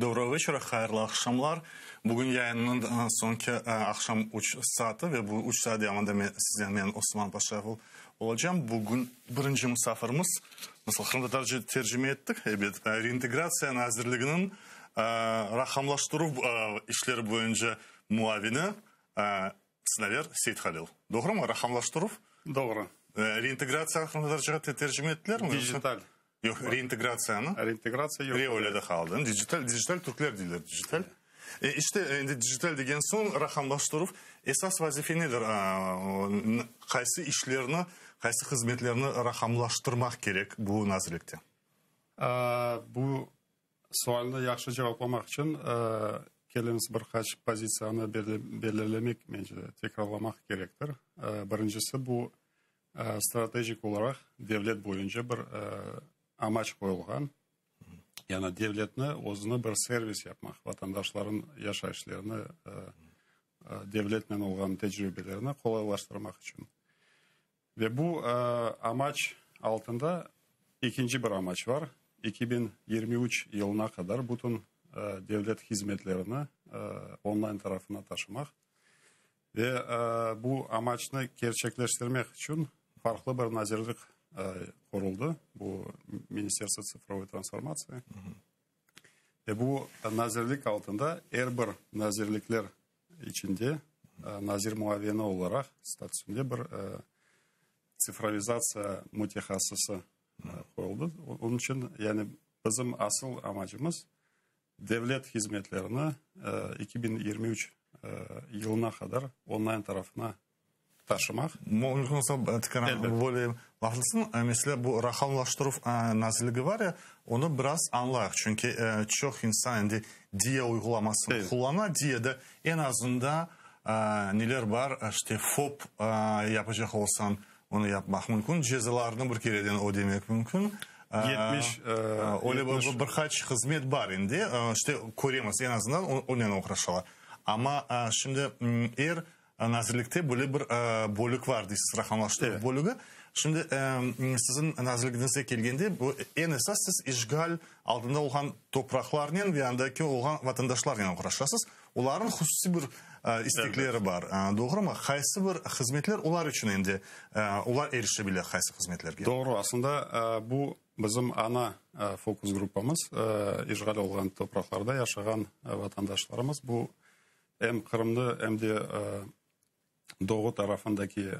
Доброго вечера, hayırlı aqşamlar. Bugün yayınnıñ soñki aqşam üç saatı ve bu üç saat devamında men sizden men Osman Paşayev olacağım. Bugün birinci musafirimiz, nasıl qırımtatarca tercime ettik, ebet, Reintegratsiya nazirliginiñ raqamlaştıruv işleri boyunca muavini Sinaver Seythalil. Doğrumı, raqamlaştıruv? Doğru. Reintegratsiya qırımtatarcağa tercime ettilermi? Dijital. Yoq, reintegratsiyanı? Reintegratsiya yoq. Re öyle de qaldı. Dijital, dijital türkler deyler, dijital. E, işte, endi dijital degen soñ, raqamlaştıruv esas vazife nedir? Qaysı işlerni, qaysı hızmetlerni raqamlaştırmaq kerek bu nazirlikte? Bu sualni yahşı cevaplamaq içün, keliñiz bir qaç pozitsiyanı belirlemek, mence, tekrarlamaq kerektir. Birincisi, bu Stratejik olaraq devlet boyunca bir amaç qoyulğan, yani devletni özüni bir servis yapmaq, vatandaşların yaşayışlarını, devletnen olğan tecribelerini qolaylaştırmaq içün. Ve bu amaç altında ekinci bir amaç var, 2023 yılına qadar bütün devlet hizmetlerini online tarafına taşımaq. Ve bu amaçnı kerçekleştirmek içün farqlı bir nazirlik quruldı, bu Ministerstvo tsıfrovoy transformatsiya. Ve bu nazirlik altında er bir nazirlikler içinde nazir muavini olaraq statusında bir tsifrovizatsiya mütehassısı qoyuldı. Onıñ içün yani bizim asıl amacımız Devlet hizmetlerini 2023 yılına qadar onlayn tarafına taşımaq. Mümkün olsa, tekrar böleyim lafıñıznı. Meselâ, bu raqamlaştıruv nazirligi var ya, onı biraz añlayıq, çünki çoq insan endi Diia uyğulamasını qullana. Diiada eñ azında neler bar, işte, FOP yapacaq olsañ, Onı yapmaq mümkün, cezalarnı bir kereden ödemek mümkün. 70, Öyle bir bir qaç hızmet bar endi, işte, köremiz, eñ azından onen oğraşalar. Amma şimdi er nazirlikte böyle bir bölük var deysiz, raqamlaştıruv bölügi. Şimdi siziñ nazirligiñizge kelgende, bu eñ esas siz işğal altında olğan topraqlarnen ve andaki olğan vatandaşlarnen oğraşasız. Olarnıñ hususiy bir istekleri bar, doğrumı? Qaysı bir hızmetler olar içün endi, olar erişe bile qaysı hızmetlerge? Doğru, aslında bu bizim ana fokus gruppamız, işğal olğan topraqlarda yaşağan vatandaşlarımız. Bu em Qırımda, em de doğu tarafındaki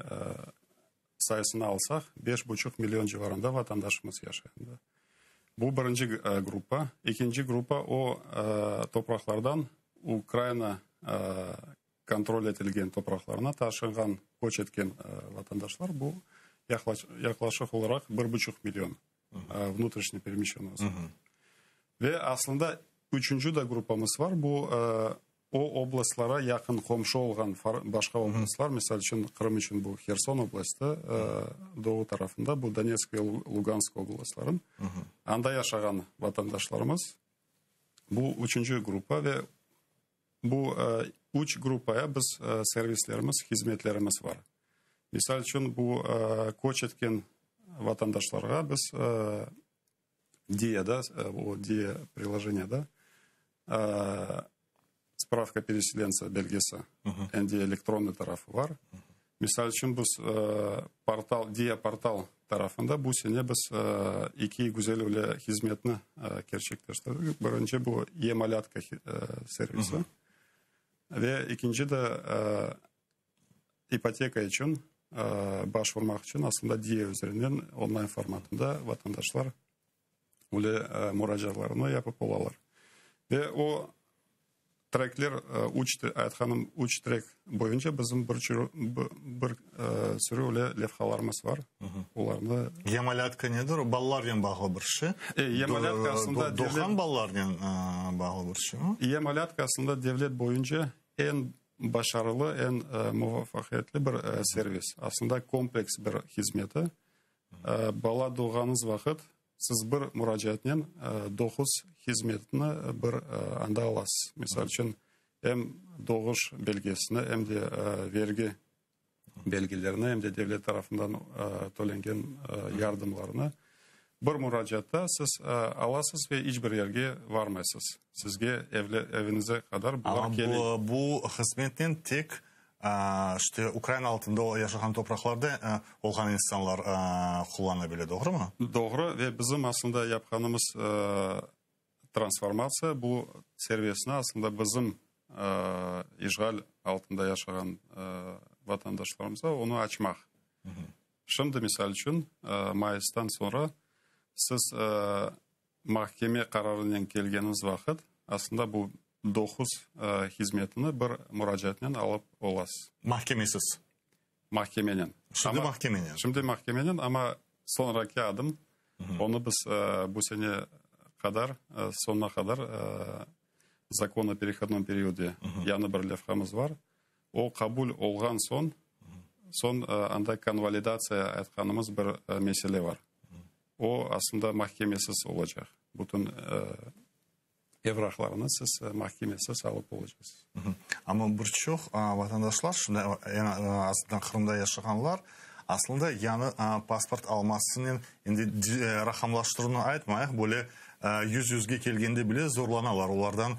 sayısını alsaq, beş buçuq million civarında vatandaşımız yaşay anda. Bu birinci gruppa. Ekinci gruppa, o topraqlardan Ukraina kontrol etilgen topraqlarına taşınğan, köç etken vatandaşlar, bu yaqlaşıq olaraq bir buçuq million vnutrişne peremişçennoy. Ve aslında üçünci de gruppamız var, bu O oblastlara yaqın qomşu olğan başqa oblastlar, misal içün, Qırım içün bu Herson oblastı, doğu tarafında bu Donetsk ve Lugansk oblastları, anda yaşağan vatandaşlarımız, bu üçünci gruppa ve bu üç gruppaya biz servislerimiz, hizmetlerimiz bar. Misal içün, bu köç etken vatandaşlarğa biz Diyada, o Diya prilojeniyada spravka pereselentsa belgesi, endi elektronlı tarafı bar. Misal içün, biz portal, Diya portal tarafında bu sene biz eki güzel öyle hizmetni kerçekleştirdik. Birinci bu e-malâtka servisi ve ekinci de İpoteka içün başvurmaq içün aslında Diia üzerinden onlayn formatında vatandaşlar öyle muracaatlarını yapıp olalar. Ve o trekler, üç, aytqanım üç trek boyunca bizim bir bir sürü öyle levhalarımız var. Olarnı. E-malâtka nedir? O balalarnen bağlı bir şey. E-malâtka aslında Doğğan balalarnen bağlı bir şeymi? E-malâtka aslında devlet boyunca eñ Başarılı, eñ muvafaqiyetli bir servis. Aslında kompleks bir hizmeti. Bala doğğanıñız vaqıt siz bir muracaatnen doquz hizmetni bir anda alasız. Misal içün, em doğuş belgesini, em de vergi belgilerini, em de devlet tarafından tölengen yardımlarnı. Bir muracaatta siz alasız ve iç bir yerge varmaysız. Sizge evinize qadar bular kele. Amma bu hızmetnen tek işte Ukraina altında yaşağan topraqlarda olğan insanlar qullana bile, doğrumı? Doğru, ve bizim aslında yapqanımız transformatsiya bu servesini aslında bizim işğal altında yaşağan vatandaşlarımıza onı açmaq. Şimdi, misal içün, mayıstan soñra siz mahkeme qararınen kelgeniñiz vaqıt, aslında bu doquz hizmetini bir muracaatnen alıp olasız. Mahkemesiz? Mahkemenen. Şimdi mahkemenen. Şimdi mahkemenen, amma soñraki adım, onı biz bu sene qadar, soñuna qadar Zakon o perehodnom periode yañı bir levhamız bar. O qabul olğan soñ, soñ anda konvalidatsiya aytqanımız bir mesele bar. O, aslında mahkemesiz olacaq. Bütün evraqlarnı siz mahkemesiz alıp olacaqsız. Amma bir çoq vatandaşlar, şimdi eñ azından Qırımda yaşağanlar, aslında yañı pasport almasınen, endi raqamlaştıruvnı aytmayıq, böyle yüz-yüzge kelgende bile zorlanalar. Olardan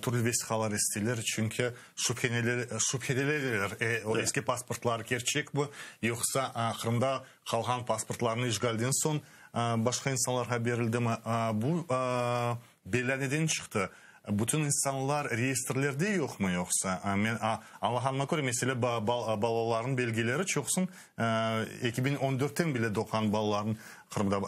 Türlü vesiqalar isteyler, çünki şübheleneler, o eski pasportlar kerçekmi, yoqsa Qırımda qalğan pasportlarnı işğalden soñ başqa insanlarğa berildimi? Bu belâ neden çıqtı? Bütün insanlar reyestrlerde yoqmı yoqsa? Men añlağanıma köre, mesele balalarnıñ belgileri çoqsun 2014-ten bile doğğan balalarnıñ, Qırımda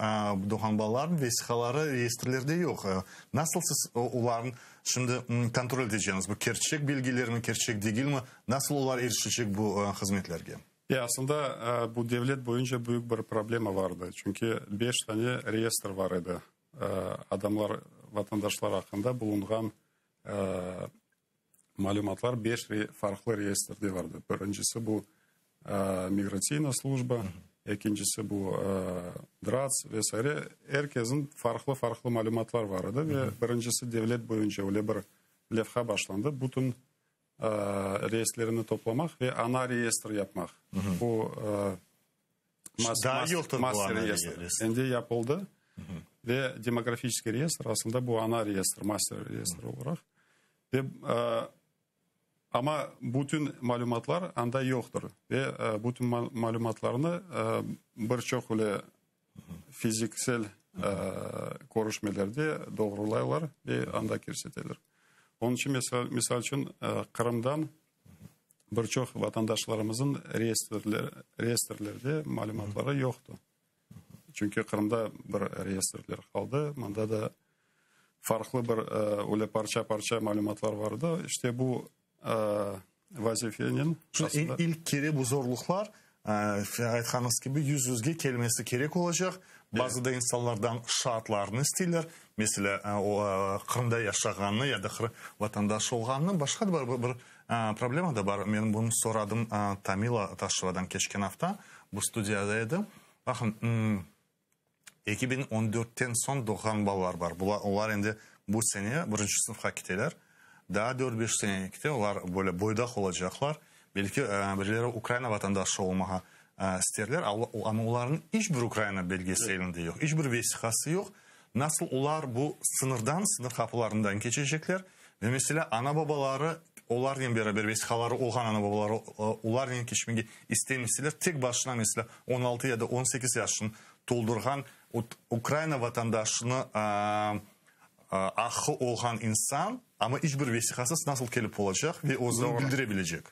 doğğan balalarnıñ vesiqaları reyestrlerde yoq. Nasıl siz olarnı şimdi kontrol eteceñiz, bu kerçek bilgilermi, kerçek degilmi, nasıl olar erişecek bu hızmetlerge? E, aslında bu devlet boyunca büyük bir problema vardı, çünki beş tane reyestr var edi, adamlar, vatandaşlar aqqında bulunğan malümatlar beş farqlı reyestrde vardı. Birincisi bu migratsiyna slujba, ekincisi bu DRATS ve saire. Er kesin farqlı-farqlı malümatlar var edi ve birincisi devlet boyunca öyle bir levha başlandı, bütün reyestrlerini toplamaq ve ana reyestr yapmaq. Bu Daa yoqtır bu ana reyestr. Endi yapıldı ve demografiçeskiy reyestr aslında bu ana reyestr, master reyestr olaraq. Ve amma bütün malümatlar anda yoqtır ve bütün malümatlarnı bir çoq öyle fiziksel körüşmelerde doğrulaylar ve anda kirseteler. Onıñ içün, misal içün, Qırımdan bir çoq vatandaşlarımızın reyestrlerde malümatları yoqtı. Çünki Qırımda bir reyestrler qaldı, mında da farqlı bir öyle parça-parça malümatlar vardı. İşte bu vazifenen... İlk kere bu zorluqlar, aytqanıñız kibi, yüz-yüzge kelmesi kerek olacaq. Bazı da insanlardan şaatlarnı isteyler, meselâ, o, Qırımda yaşağanını ya da Qırım vatandaşı olğanını. Başqa da bir problema da bar. Men bunı soradım Tamila Taşevadan keçken afta, bu studiyada edi. Baqıñ, 2014-ten soñ doğğan balalar bar. Olar endi bu sene birinci sınıfqa kiteler. Daa dört-beş sene kite, olar böyle boydaq olacaqlar. Belki birileri Ukraina vatandaşı olmağa isterler, amma olarnıñ iç bir Ukraina belgesi elinde yoq, iç bir vesiqası yoq. Nasıl olar bu sıñırdan, sıñır qapılarından keçecekler? Ve meselâ, ana-babaları olarnen beraber, vesiqaları olğan ana-babaları olarnen keçmege istemeseler, tek başına, meselâ, 16 ya da 18 yaşını toldurğan Ukraina vatandaşını aqqı olğan insan, amma iç bir vesiqasız nasıl kelip olacaq ve özüni bildire bilecek?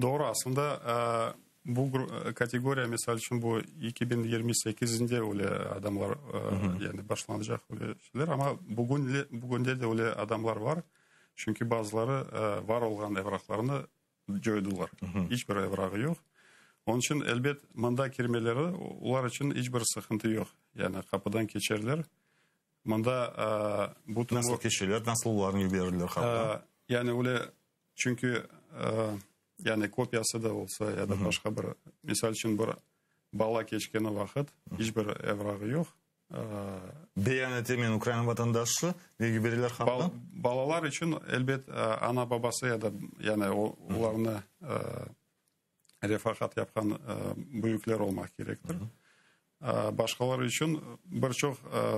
Doğru, aslında bu kategoriya, misal içün, bu 2028-nde öyle adamlar, yani başlanacaq öyle şeyler, amma bugün, bugünde de öyle adamlar bar, çünki bazıları var olğan evraqlarını coydular, iç bir evrağı yoq. Onıñ içün, elbet, mında kirmeleri olar içün iç bir sıqıntı yoq, yani qapıdan keçerler. Mında bütün... Nasıl keçeler, nasıl olarnı yiberirler qapıdan? Yani öyle, çünki yani kopiyası da olsa ya da başqa bir, misal içün, bir bala keçkeni vaqıt iç bir evrağı yoq. Beyan ete, men Ukraina vatandaşı, ve yiberirler qapıdan? Balalar içün, elbet, ana-babası ya da yani olarnı refaqat yapqan büyükler olmaq kerektir. Başqalar içün bir çoq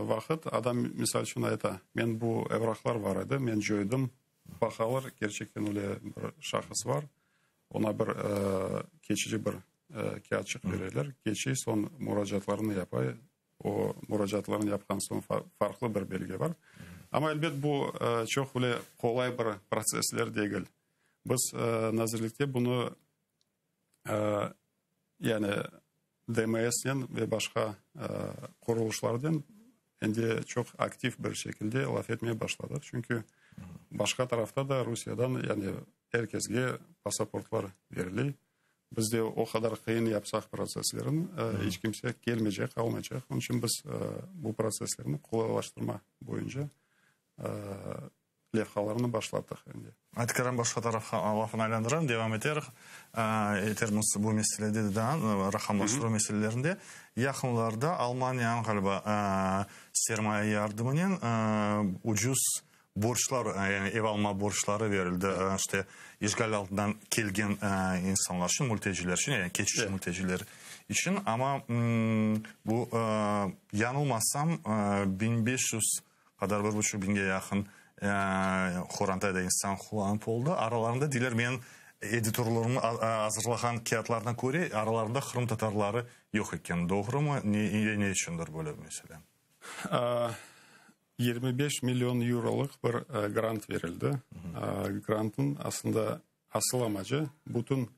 vaqıt adam, misal içün, ayta, men bu evraqlar bar edi, men coydım. Baqalar, kerçekten öyle bir şahıs bar, oña bir keçici bir kâğıtçıq bereler, keçiy, soñ muracaatlarını yapa, o muracaatlarını yapqan soñ farqlı bir belge bar. Amma, elbet, bu çoq öyle qolay bir protsessler degil. Biz nazirlikte bunı yani DMSnen ve başqa qurulışlarnen endi çoq aktiv bir şekilde laf etmeye başladıq. Çünki başqa tarafta da Rusiyadan yani er kesge pasaportlar berile. Biz de o qadar qıyın yapsaq protsesslerini, iç kimse kelmeycek, almaycaq. Onıñ içün biz bu protsesslerni qolaylaştırma boyunca levhalarnı başlattıq endi. Aytqaram başqa tarafqa lafını aylandırayım, devam eterik, etermiz bu meselede de daa, raqamlaştıruv meselelerinde. Yaqınlarda Almaniyanıñ, ğaliba, sermaye yardımınen ucuz borclar, yani ev alma borcları berildi, işte, işğal altından kelgen insanlar içün, mülteciler içün, yani keçici mülteciler içün. Amma bu, yañılmasam, 1500 Qadar bir buçuq biñge yaqın qoranta ya da insan qullanıp oldı. Aralarında, deyler, menim editorlarım azırlağan kâğıtlarına köre, aralarında qırımtatarları yoq eken. Doğrumı? Ne, ne içündir böyle mesele? 25 million eurolıq bir grant berildi. Grantnıñ aslında asıl amacı, bütün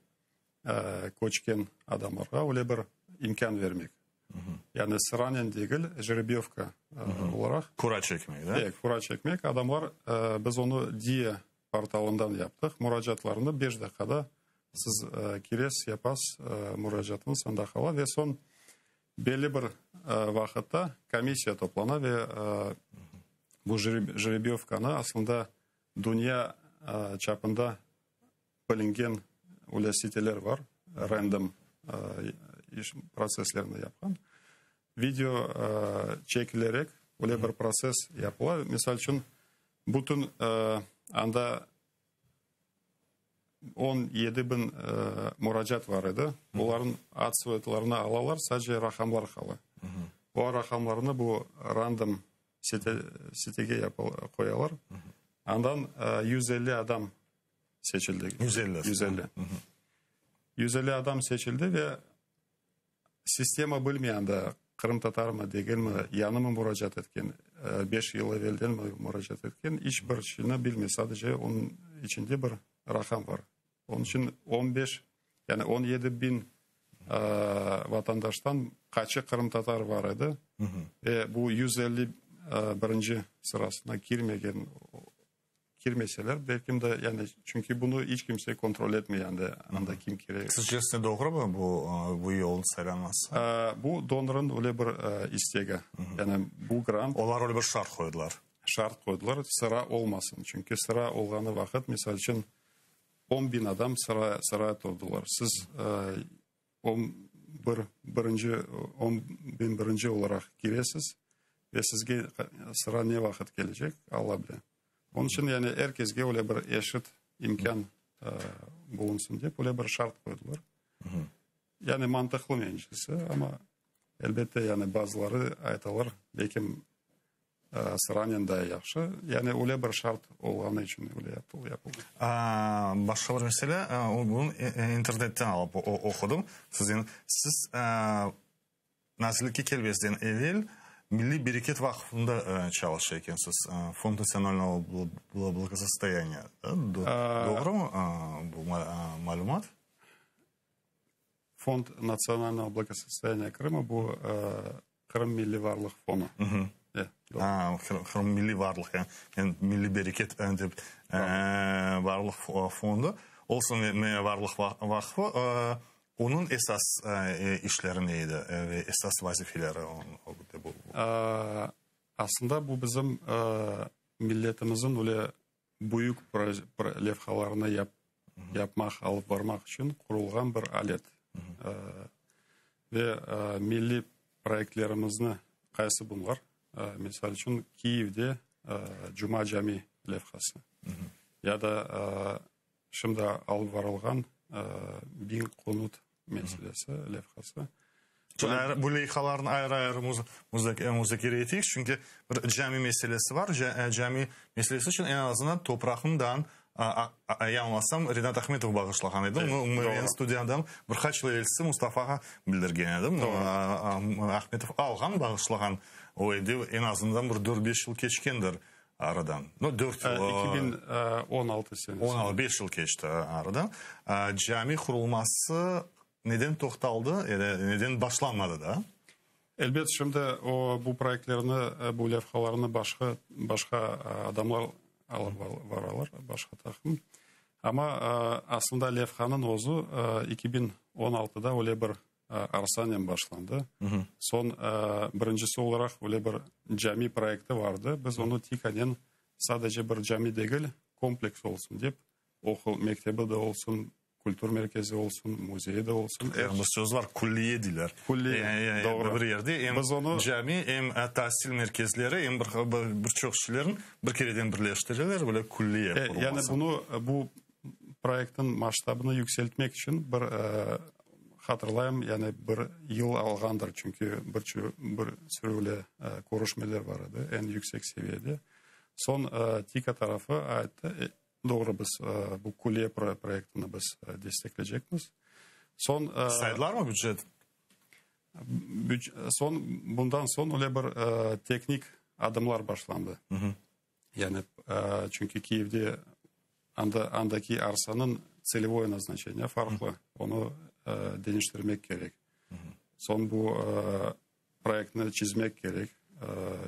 köçken adamlarğa öyle bir imkân bermek. Yani sıranen degil, jrebyovka olaraq. Kura çekmek, da? Evet, kura çekmek. Adamlar, biz onı Diia portalından yaptıq, muracaatlarını beş daqiqada siz kiresiz, yapasız, muracaatıñız anda qala ve soñ belli bir vaqıtta komissiya toplana ve bu jrebyovkanı aslında dünya çapında Bilingen öyle siteler bar, random iş protsesslerini yapqan. Video çekilerek öyle bir protsess yapıla. Misal içün, bütün anda 17 biñ muracaat bar edi. Olarnıñ ad soyadlarını alalar, sadece raqamlar qala. O raqamlarnı bu random sitege qoyalar. Andan 150 adam seçildi. 150. 150. 150 adam seçildi ve sistema bilmey anda qırımtatarmı, degilmi, yañımı muracaat etken, 5 yıl eveldenmi muracaat etken, iç bir şeyni bilmey, sadece onıñ içinde bir raqam bar. Onıñ içün 15, yani 17 biñ vatandaştan qaçı qırımtatar bar edi ve bu 150 birinci sırasına kirmegen Kirmeseler, belkim de, yani, çünki bunı iç kimse kontrol etmey, anda, anda kim kire. Sizcesine doğrumı bu, bu yolnıñ saylanması? Bu donorın öyle bir istegi. Yani bu grant. Olar öyle bir şart qoydılar. Şart qoydılar, sıra olmasın. Çünki sıra olğanı vaqıt, misal içün, on biñ adam sıra, sıraya turdılar. Siz on bir, birinci, on biñ birinci olaraq kiresiz ve sizge sıra ne vaqıt kelecek, Alla bile. Onıñ içün yani er kesge öyle bir eşit imkân bulunsın dep öyle bir şart qoydılar. Yani mantıqlı mencesi, amma elbette yani bazıları aytalar, belkim Sıranen daa yahşı. Yani öyle bir şart olğanı içün öyle yapıldı. Başqa bir mesele, bunı internetten alıp oqudım. Sizden, siz nazirlikke kelmezden evel Milliy bereket vaqfında çalışa ekensiz, Fond nasionalnogo blagosostoyaniya, doğrumı bu malümat? Fond natsionalnogo blagosostoyaniya Krıma, bu Qırım milliy varlıq fonu. Qırım milliy varlıq, yani milliy bereket dep varlıq fondu. Olsun varlıq vaqfı, onıñ esas işleri ne edi ve esas vazifeleri? Aslında bu bizim milletimizin öyle büyük levhalarnı yapmaq, alıp barmaq içün qurulğan bir alet. Ve milliy proyektlerimizni, qaysı bunlar? Misal içün, Kiyevde Cuma cami levhası ya da şimdi alıp barılğan Biñ qonut meselesi levhası. Bu leyhalarnı ayrı-ayrı muzakere eteyik, çünki bir cami meselesi bar. Cami meselesi içün eñ azından topraqnı yañılmasam, Rinat Ahmetov bağışlağan edi. Men studiyadan bir qaç yıl evelsi Mustafağa bildirgen edim. Ahmetov alğan, bağışlağan o edi. Eñ azından bir dört-beş yıl keçkendir aradan. No, dört yıl. 2016 senesi. On altı, beş yıl keçti aradan. Cami qurulması Neden toqtaldı ya da neden başlanmadı daa? Elbet, şimdi o, bu proyektlerni, bu levhalarnı başqa, başqa adamlar alıp baralar, başqa taqım. Amma aslında levhanıñ özü 2016da öyle bir arsanen başlandı. Soñ birincisi olaraq öyle bir cami proyekti vardı. Biz onı TİKAnen sadece bir cami degil, kompleks olsun dep, oqul mektebi de olsun, Kültür merkezi olsun, müzeyi de olsun. Er bir söz var, külliye deyler. Külliye, doğru. Bir yerde em cami, em tasil merkezleri, em bir çoq şeylerni bir kereden birleştireler, böyle külliye qurulması. Yani bunı, bu proyektniñ masştabını yükseltmek içün bir, hatırlayım, yani bir yıl alğandır, çünki bir sürü öyle körüşmeler bar edi, eñ yüksek seviyede. Soñ TİKA tarafı ayttı, Doğru, biz bu külliye proyektini biz desteklecekmiz. Soñ Saydılarmı bücet? Soñ, bundan soñ öyle bir teknik adımlar başlandı. Yani, çünki Kiyevde anda, andaki arsanıñ tselevoye naznaçeniye farqlı, onı deñiştirmek kerek. Soñ bu proyektni çizmek kerek.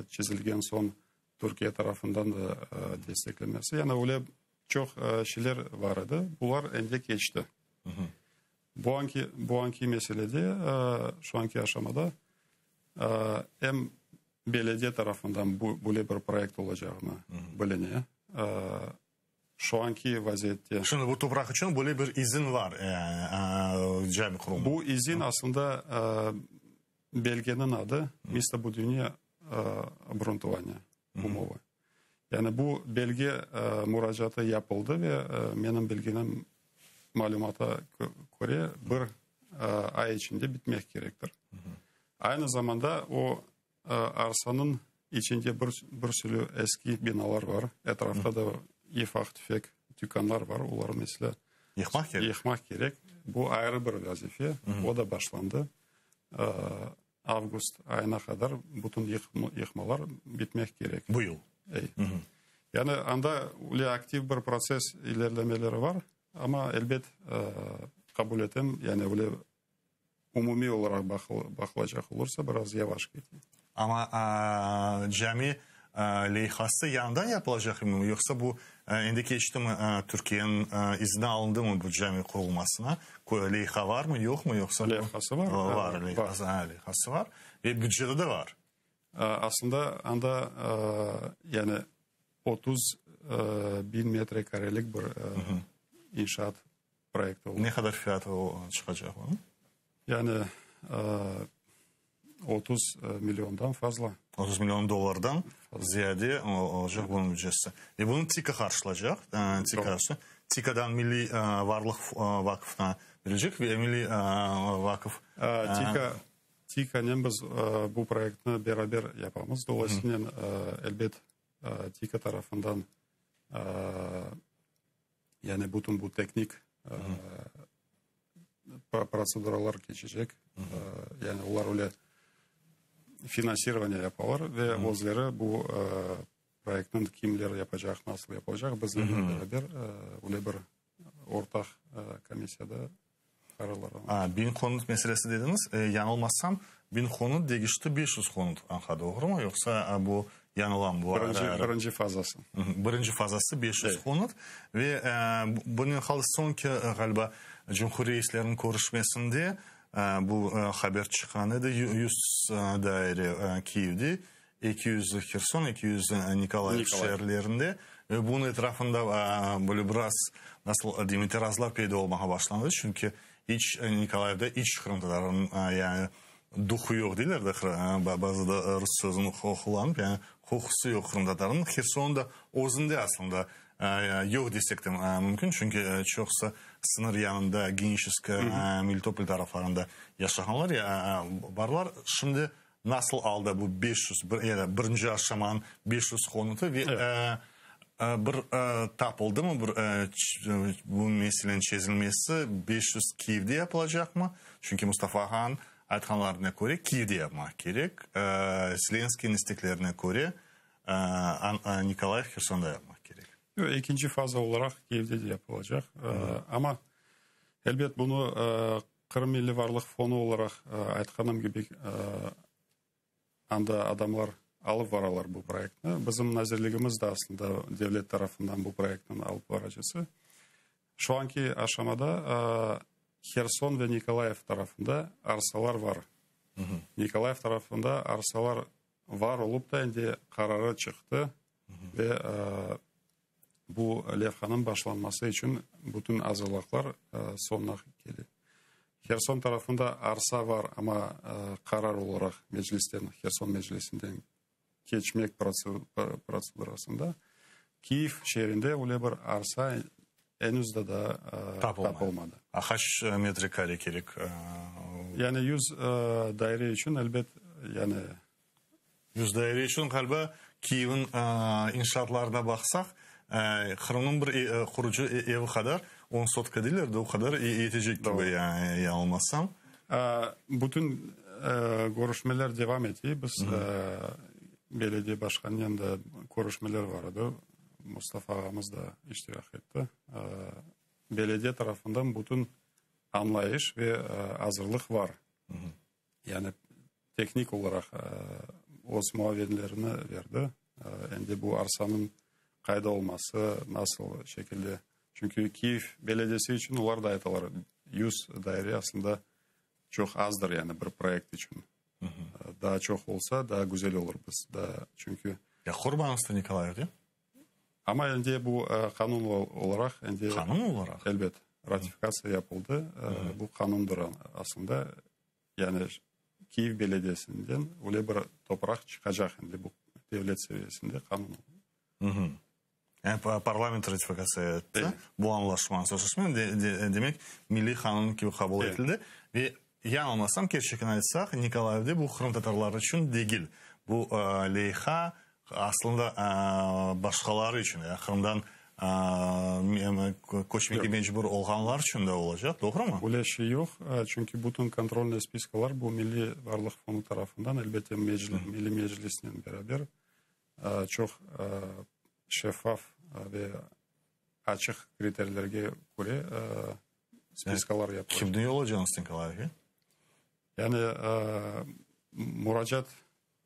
Çizilgen soñ Türkiye tarafından da desteklenmesi. Yani öyle çoq şeyler bar edi. Bular endi keçti. Bu anki, bu anki meselede, şu anki aşamada em belediye tarafından bu, böyle bir proyekt olacağını biline. Şu anki vaziyette. Şimdi bu topraq içün böyle bir izin var, cami qurulmaq. Bu izin aslında belgeniñ adı Mistobudivne obruntuvaniya umova. Yani bu belge muracaatı yapıldı ve menim bilgenim malümata köre bir ay içinde bitmek kerektir. Aynı zamanda o arsanıñ içinde bir sürü eski binalar bar, etrafta da ufaq-tüfek tükânlar bar, olar meselâ Yıqmaq kerek. Yıqmaq kerek. Bu ayrı bir vazife, o da başlandı. Avgust ayına qadar bütün yıqmalar bitmek kerek. Bu yıl? Ey. Yani anda öyle aktiv bir protsess ilerlemeleri bar, amma elbet qabul etem, yani öyle umumiy olaraq baqılacaq olursa, biraz yavaş kete. Amma cami leyhası yañıdan yapılacaqmı, yoqsa bu endi keçtimi, Türkiyeniñ izni alındımı bu cami qurulmasına? Leyha varmı, yoqmı, yoqsa? Leyhası var. Var, leyhası, leyhası var ve büceti de var. Aslında anda yani 30 biñ metre karelik bir inşaat proyekti oldı. Ne qadar fiyatı çıqacaq onıñ? Yani 30 milliondan fazla. 30 million dollardan ziyade olacaq bunıñ bücesi. Ve bunı TİKA qarşılacaq. TİKA, TİKAdan Milliy varlıq vaqfına berecek ve Milliy vaqıf... TİKA, TİKAnen biz bu proyektni beraber yapamız. Dolayısınen, elbet, TİKA tarafından Yani bütün bu teknik protseduralar keçecek. Yani olar öyle finansирование yapalar ve özleri bu proyektniñ kimler yapacaq, nasıl yapılacaq bizlernen beraber öyle bir ortaq komissiyada qararlar alınacaq. 1000 konut meselesi dediñiz. Yañılmasam, 1000 konut degişti 500 konut añqa, doğrumı? Yoqsa bu yañılamı? Bu Birinci, birinci fazası. Birinci fazası 500 konut. Ve bunen qaldı soñki, ğaliba, cumhur reisleriniñ körüşmesinde bu haber çıqqan edi, 100 daire Kiyevde, 200 Herson, 200 Nikolayev şeerlerinde. Ve bunıñ etrafında böyle biraz, nasıl deyim, itirazlar peyda olmağa başlandı, çünki iç Nikolayevde iç qırımtatarınıñ, yani duhu yoq deyler de, bazıda rus sözüni qullanıp, yani qoqusı yoq qırımtatarınıñ. Hersonda özünde aslında. yoq desek de mümkün, çünki çoqusı sıñır yanında, Geniçesk, Melitopol taraflarında yaşağanlar barlar. Şimdi nasıl alda bu 500, ya da birinci aşamanıñ 500 konutı ve bir tapıldımı bir bu meseleniñ çezilmesi, 500 Kiyevde yapılacaqmı? Çünki Mustafa ağanıñ aytqanlarına köre, Kiyevde yapmaq kerek, Zelenskıynıñ isteklerine köre, Nikolayev, Hersonda yapmaq kerek. Yoq, ekinci faza olaraq Kiyevde de yapılacaq. Amma, elbet, bunı Qırım Milliy Varlıq Fondu olaraq, aytqanım kibi, anda adamlar alıp varalar bu proyektni. Bizim nazirligimiz de aslında devlet tarafından bu proyektniñ alıp varacısı. Şu anki aşamada Herson ve Nikolayev tarafında arsalar var. Nikolayev tarafında arsalar var olıp da endi qararı çıqtı ve bu levhanıñ başlanması içün bütün azırlıqlar soñuna kele. Herson tarafında arsa var, amma qarar olaraq meclisten, Herson meclisinden keçmek protsedurasında. Kiyev şeerinde öyle bir arsa enüz de daa tapılmadı. A qaç metrekare kerek? Yani 100 daire içün, elbet, yani. 100 daire içün, ğaliba, Kiyevniñ inşaatlarına baqsaq, Qırımnıñ bir qurucı evi qadar, on sotka deyler de, o qadar yetecek kibi, yañılmasam. Bütün körüşmeler devam ete. Biz belediye başqanınen de körüşmeler bar edi. Mustafa ağamız da iştirak etti. Belediye tarafından bütün añlayış ve azırlıq bar. Yani tehnik olaraq öz muavinlerini berdi. Endi bu arsanıñ qayda olması, nasıl şekilde. Çünki Kiyev belediyesi içün olar da aytalar, 100 daire aslında çoq azdır, yani bir proyekt içün. Daa çoq olsa, daa güzel olur biz da, çünki. Ya qurmañız Nikolayevde. Amma endi bu qanun olaraq endi. Qanun olaraq? Elbet, ratifikatsiya yapıldı. Bu qanundır aslında. Yani Kiyev belediyesinden öyle bir topraq çıqacaq endi bu devlet seviyesinde qanun. Yani parlament ratifikatsiya etti bu añlaşmanı, sözleşmeni, demek, milliy qanun kibi qabul etildi. Ve yañılmasam, kerçekten aytsaq, Nikolayevde bu qırımtatarlar içün degil. Bu leyha aslında başqaları içün, yani Qırımdan köçmege mecbur olğanlar içün de olacaq, doğrumı? Öyle şey yoq, çünki bütün kontrolnıy spiskalar bu Milliy varlıq fondu tarafından, elbette, Milliy Meclisnen beraber çoq şeffaf ve açıq kriteriylerge köre spiskalar yapılacaq. Kimni yollayacañız Nikolayevge? Yani muracaat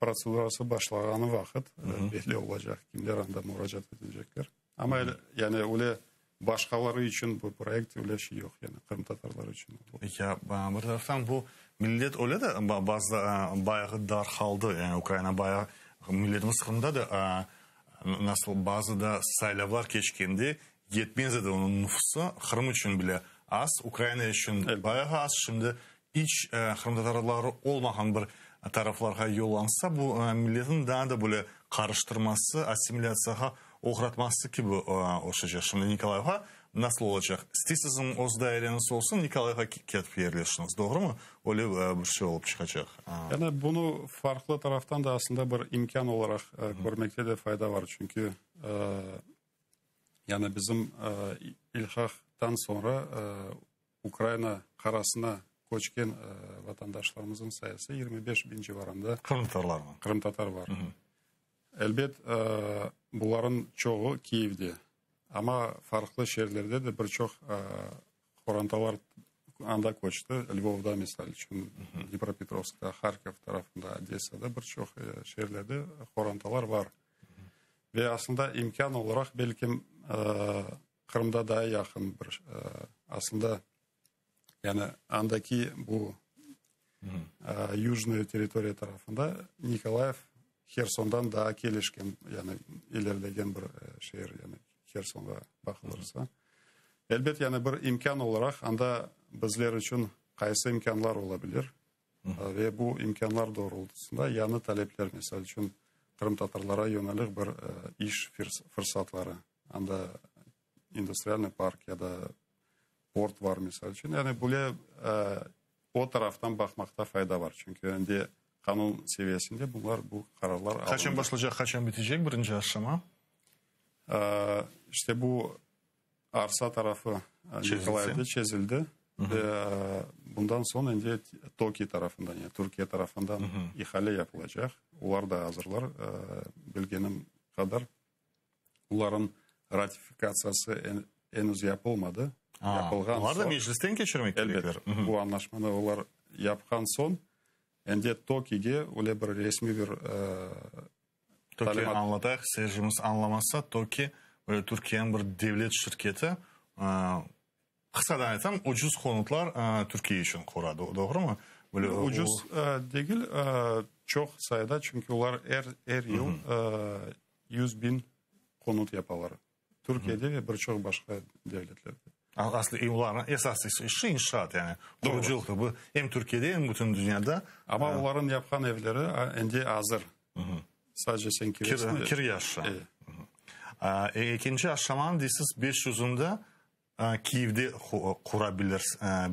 protsedurası başlağanı vaqıt belli olacaq, kimler anda muracaat etecekler. Amma yani öyle başqaları içün bu proyekt öyle şey yoq, yani qırımtatarlar içün. Ya, bir taraftan bu millet öyle de bazıda bayağı darqaldı, yani Ukraina bayağı, milletimiz Qırımda da nasıl bazıda saylavlar keçkende yetmez edi onıñ nüfusı, Qırım içün bile az, Ukraina içün bayağı az, şimdi iç qırımtatarları olmağan bir taraflarğa yollansa, bu milletniñ daa da böyle qarıştırması, assimilâtsiyağa oğratması kibi oşacaq. Şimdi Nikolayevğa nasıl olacaq? İsteysiñizmi öz daireñiz olsun, Nikolayevğa ketip yerleşiñiz, doğrumı? Öyle bir şey olıp çıqacaq. Yani bunı farqlı taraftan da aslında bir imkân olaraq körmekte de fayda var, çünki yani bizim ilhaqtan soñra Ukraina qarasına köçken vatandaşlarımıznıñ sayısı 25 biñ civarında. Qırımtatarlarmı? Qırımtatar bar. Elbet, bularnıñ çoğu Kiyevde, amma farqlı şeerlerde de bir çoq qorantalar anda köçti. Lvovda, misal içün, Dnipropetrovskta, Harkov tarafında, Odessada bir çoq şeerlerde qorantalar bar. Ve aslında imkân olaraq, belkim, Qırımda daa yaqın bir, aslında, yani andaki bu yujnaya territoriya tarafında Nikolayev Hersondan daa kelişken, yani ilerlegen bir şeer, yani Hersonğa baqılırsa. Elbet, yani bir imkân olaraq anda bizler içün qaysı imkânlar ola bilir ve bu imkânlar doğrultusında yañı talepler, misal içün, qırımtatarlara yönelik bir iş fırsatları. Anda industrialnıy park ya da port var, misal içün. Yani böyle o taraftan baqmaqta fayda var. Çünki endi qanun seviyesinde bunlar, bu qararlar alındı. Qaçan başlaycaq, qaçan bitecek birinci aşama? İşte bu arsa tarafı Nikolayevde çezildi. Ve bundan soñ endi TOKİ tarafından, yani Türkiye tarafından ihale yapılacaq. Olar da azırlar, bilgenim qadar. Olarnıñ ratifikatsiyası enüz yapılmadı. Yapılğan Olar da meclisten keçirmek kerekler. Elbet. Bu añlaşmanı olar yapqan soñ, endi TOKİge öyle bir resmiy bir TOKİ añlatayıq, seyircimiz añlamasa, TOKİ, böyle Türkiyeniñ bir devlet şirketi, qısadan aytsam, ucuz konutlar Türkiye içün qura, doğrumı? Böyle ucuz degil, çoq sayıda, çünki olar er, er yıl 100 biñ konut yapalar. Türkiyede ve bir çoq başqa devletlerde. Aslı olarnıñ esas işi inşaat, yani qurucılıqtır. Bu em Türkiyede, em bütün dünyada. Amma olarnıñ yapqan evleri endi azır. Sadece sen kiresiñ. Kir yaşa. Ekinci aşamanı deysiz, 500-ünde Kiyevde qura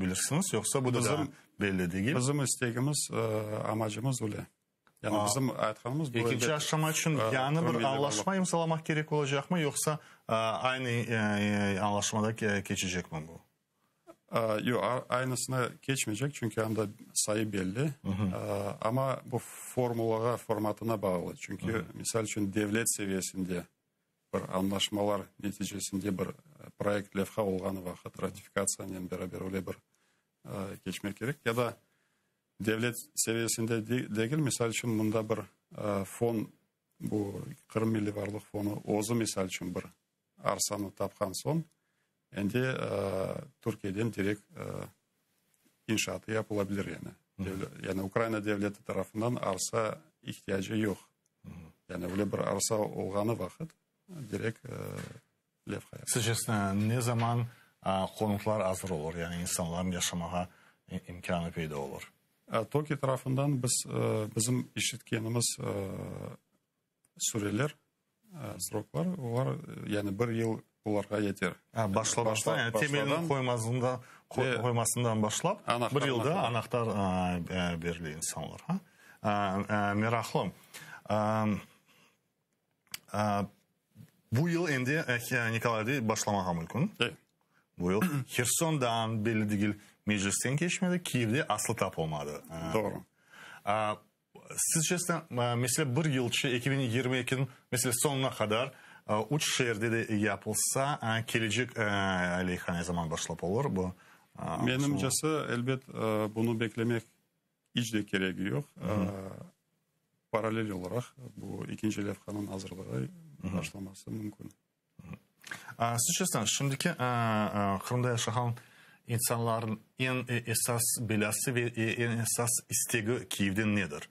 bilirsiñiz, yoqsa bu da daa belli degil? Bizim istegimiz, amacımız öyle. Yani bizim aytqanımız bu. Ekinci aşama içün yañı bir añlaşma imzalamaq kerek olacaqmı, yoqsa aynı añlaşmada keçecekmi bu? Yoq, aynısına keçmeycek, çünki anda sayı belli. Amma bu formulağa, formatına bağlı. Çünki, misal içün, devlet seviyesinde bir añlaşmalar neticesinde bir proyekt levha olğanı vaqıt ratifikatsiyanen beraber öyle bir keçmek kerek. Ya da devlet seviyesinde degil, misal içün, mında bir fon, bu Qırım Milliy Varlıq Fonu özü, misal içün, bir arsanı tapqan soñ, endi Türkiyeden direkt inşaatı yapılabilir yani. Yani Ukraina devleti tarafından arsa ihtiyacı yoq. Yani öyle bir arsa olğanı vaqıt direkt levha Sizce ne zaman konutlar azır olur, yani insanların yaşamağa imkânı peyda olur? TOKİ tarafından biz bizim işitkenimiz süreler, sroklar, olar yani bir yıl olarğa yeter. Başlamışlar, yani temelini qoymasından, qoymasından başlap bir yılda anahtar berile insanlarğa. Meraqlı. Bu yıl endi Nikolayevde başlamağa mümkün. Bu yıl Hersondan belli degil meclisten keçmedi, Kiyevde aslı tapılmadı. Doğru. Sizce, mesela bir yılçı 2022'niñ mesela soñuna qadar üç şeerde de yapılsa, kelecek leyha ne zaman başlap olur bu? Menimcesi, elbet, bunı beklemek iç de keregi yoq. Paralel olaraq bu ekinci levhanıñ azırlığı başlaması mümkün. Sizce, şimdiki Qırımda yaşağan insanların eñ esas belâsı ve eñ esas istegi Kiyevden nedir?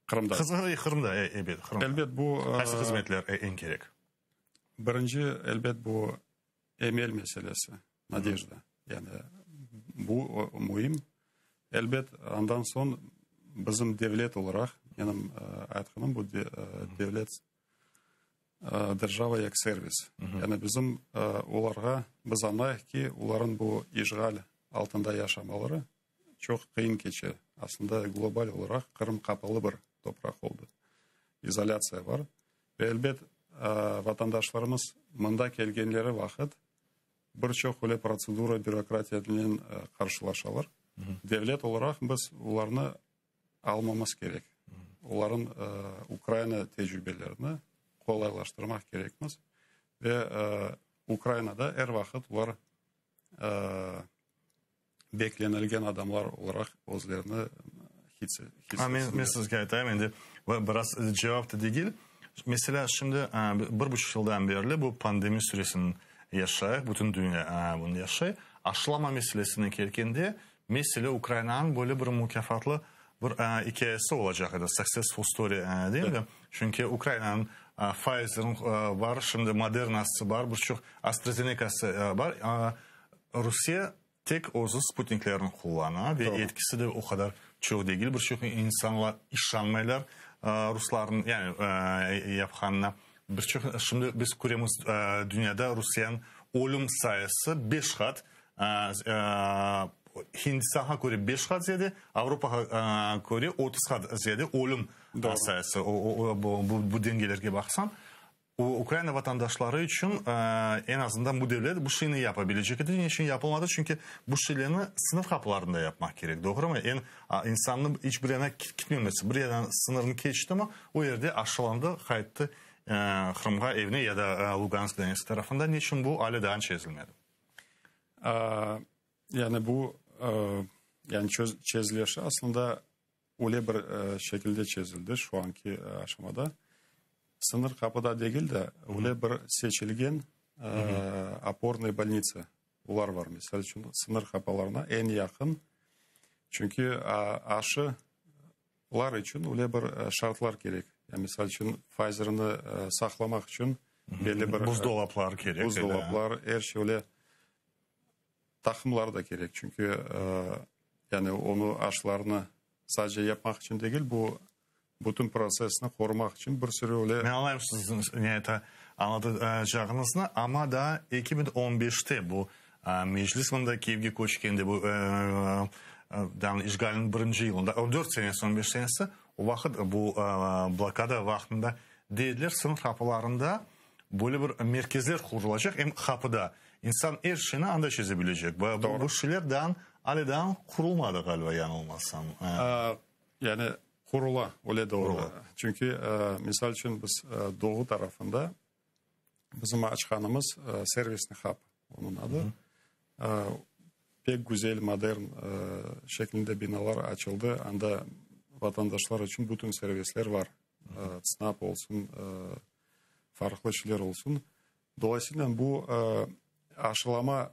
Qırımda. Qırımda, elbet, Qırımda. Elbet, bu... Qaysı hızmetler eñ kerek? Birinci, elbet, bu emel meselesi, nadejda. Yani bu müim. Elbet, andan soñ bizim devlet olaraq, menim aytqanım bu devlet держава як сервис. Yani bizim olarğa, biz añlayıq ki, olarnıñ bu işğal altında yaşamaları çoq qıyın keçe. Aslında global olaraq Qırım qapalı bir topraq oldı. İzolâtsiya bar. Ve elbet, vatandaşlarımız mında kelgenleri vaqıt bir çoq öyle protsedura, bürokratiyanen qarşılaşalar. Devlet olaraq biz olarnı almamız kerek. Olarnıñ Ukraina tecrübelerini qolaylaştırmaq kerekmiz. Ve Ukrainada er vaqıt olar beklenilgen adamlar olaraq özlerini his Men, men sizge aytayım endi, biraz cevap da degil. Mesela, şimdi bir buçuq yıldan berli bu pandemi süresini yaşayıq, bütün dünya bunı yaşay. Aşılama meselesine kelgende, mesele Ukrainanıñ böyle bir mukâfatlı bir ikâyesi olacaq edi, successful story değil mi? Çünki Ukrainanıñ Pfizer'in bar, şimdi Modernası bar, bir çoq AstraZeneca'sı bar. Rusiye tek özü sputniklerini qullana ve etkisi de o qadar çoq degil. Bir çoq insanlar işanmaylar ruslarnıñ yani yapqanına. Bir çoq şimdi biz köremiz, dünyada Rusiyeniñ ölüm sayısı beş qat, Hindistanğa köre beş qat ziyade, Avropağa köre 30 qat ziyade ölüm sayısı, bu dengelerge baqsañ. Ukraina vatandaşları içün eñ azından bu devlet bu şeyni yapa bilecek edi. Ne içün yapılmadı? Çünki bu şeylerni sıñır qapılarında yapmaq kerek, doğrumı? Eñ insannıñ iç bir yana ketmemesi, bir yerden sıñırnı keçtimi, o yerde aşılandı, qayttı Qırımğa, evine ya da Lugansk, Donetsk tarafında. Ne içün bu ale daa çezilmedi? Yani bu yani çezileşi aslında öyle bir şekilde çezildi şu anki aşamada. Sıñır qapıda degil de, öyle bir seçilgen opornıy bolnitsa olar bar. Misal içün, sıñır qapılarına eñ yaqın, çünki aşılar içün öyle bir şartlar kerek. Ya, misal içün, Pfizerni saqlamaq içün belli bir Buzdolaplar kerek. Buzdolaplar, er şey öyle taqımlar da kerek. Çünki yani onı aşılarnı sadece yapmaq içün degil, bu bütün protsessni qorumaq içün bir sürü öyle. Men añlayım siziñ ne ayta añlatacağıñıznı, amma daa 2015-te bu Meclis mında Kiyevge köçkende, bu işğalniñ birinci yılında, o dört senesi, on beş senesi, o vaqıt bu blokada vaqtında dediler, sıñır qapılarında böyle bir merkezler qurulacaq, em qapıda insan er şeyni anda çeze bilecek. Bu şeyler daa ale daa qurulmadı, ğaliba, yañılmasam. Yani qurula, öyle doğru. Çünki, misal içün, biz doğu tarafında bizim açqanımız servisni hab, onıñ adı. Pek güzel, modern şeklinde binalar açıldı. Anda vatandaşlar içün bütün servisler var. TSNAP olsun, farqlı şeyler olsun. Dolayısıyla bu aşılama,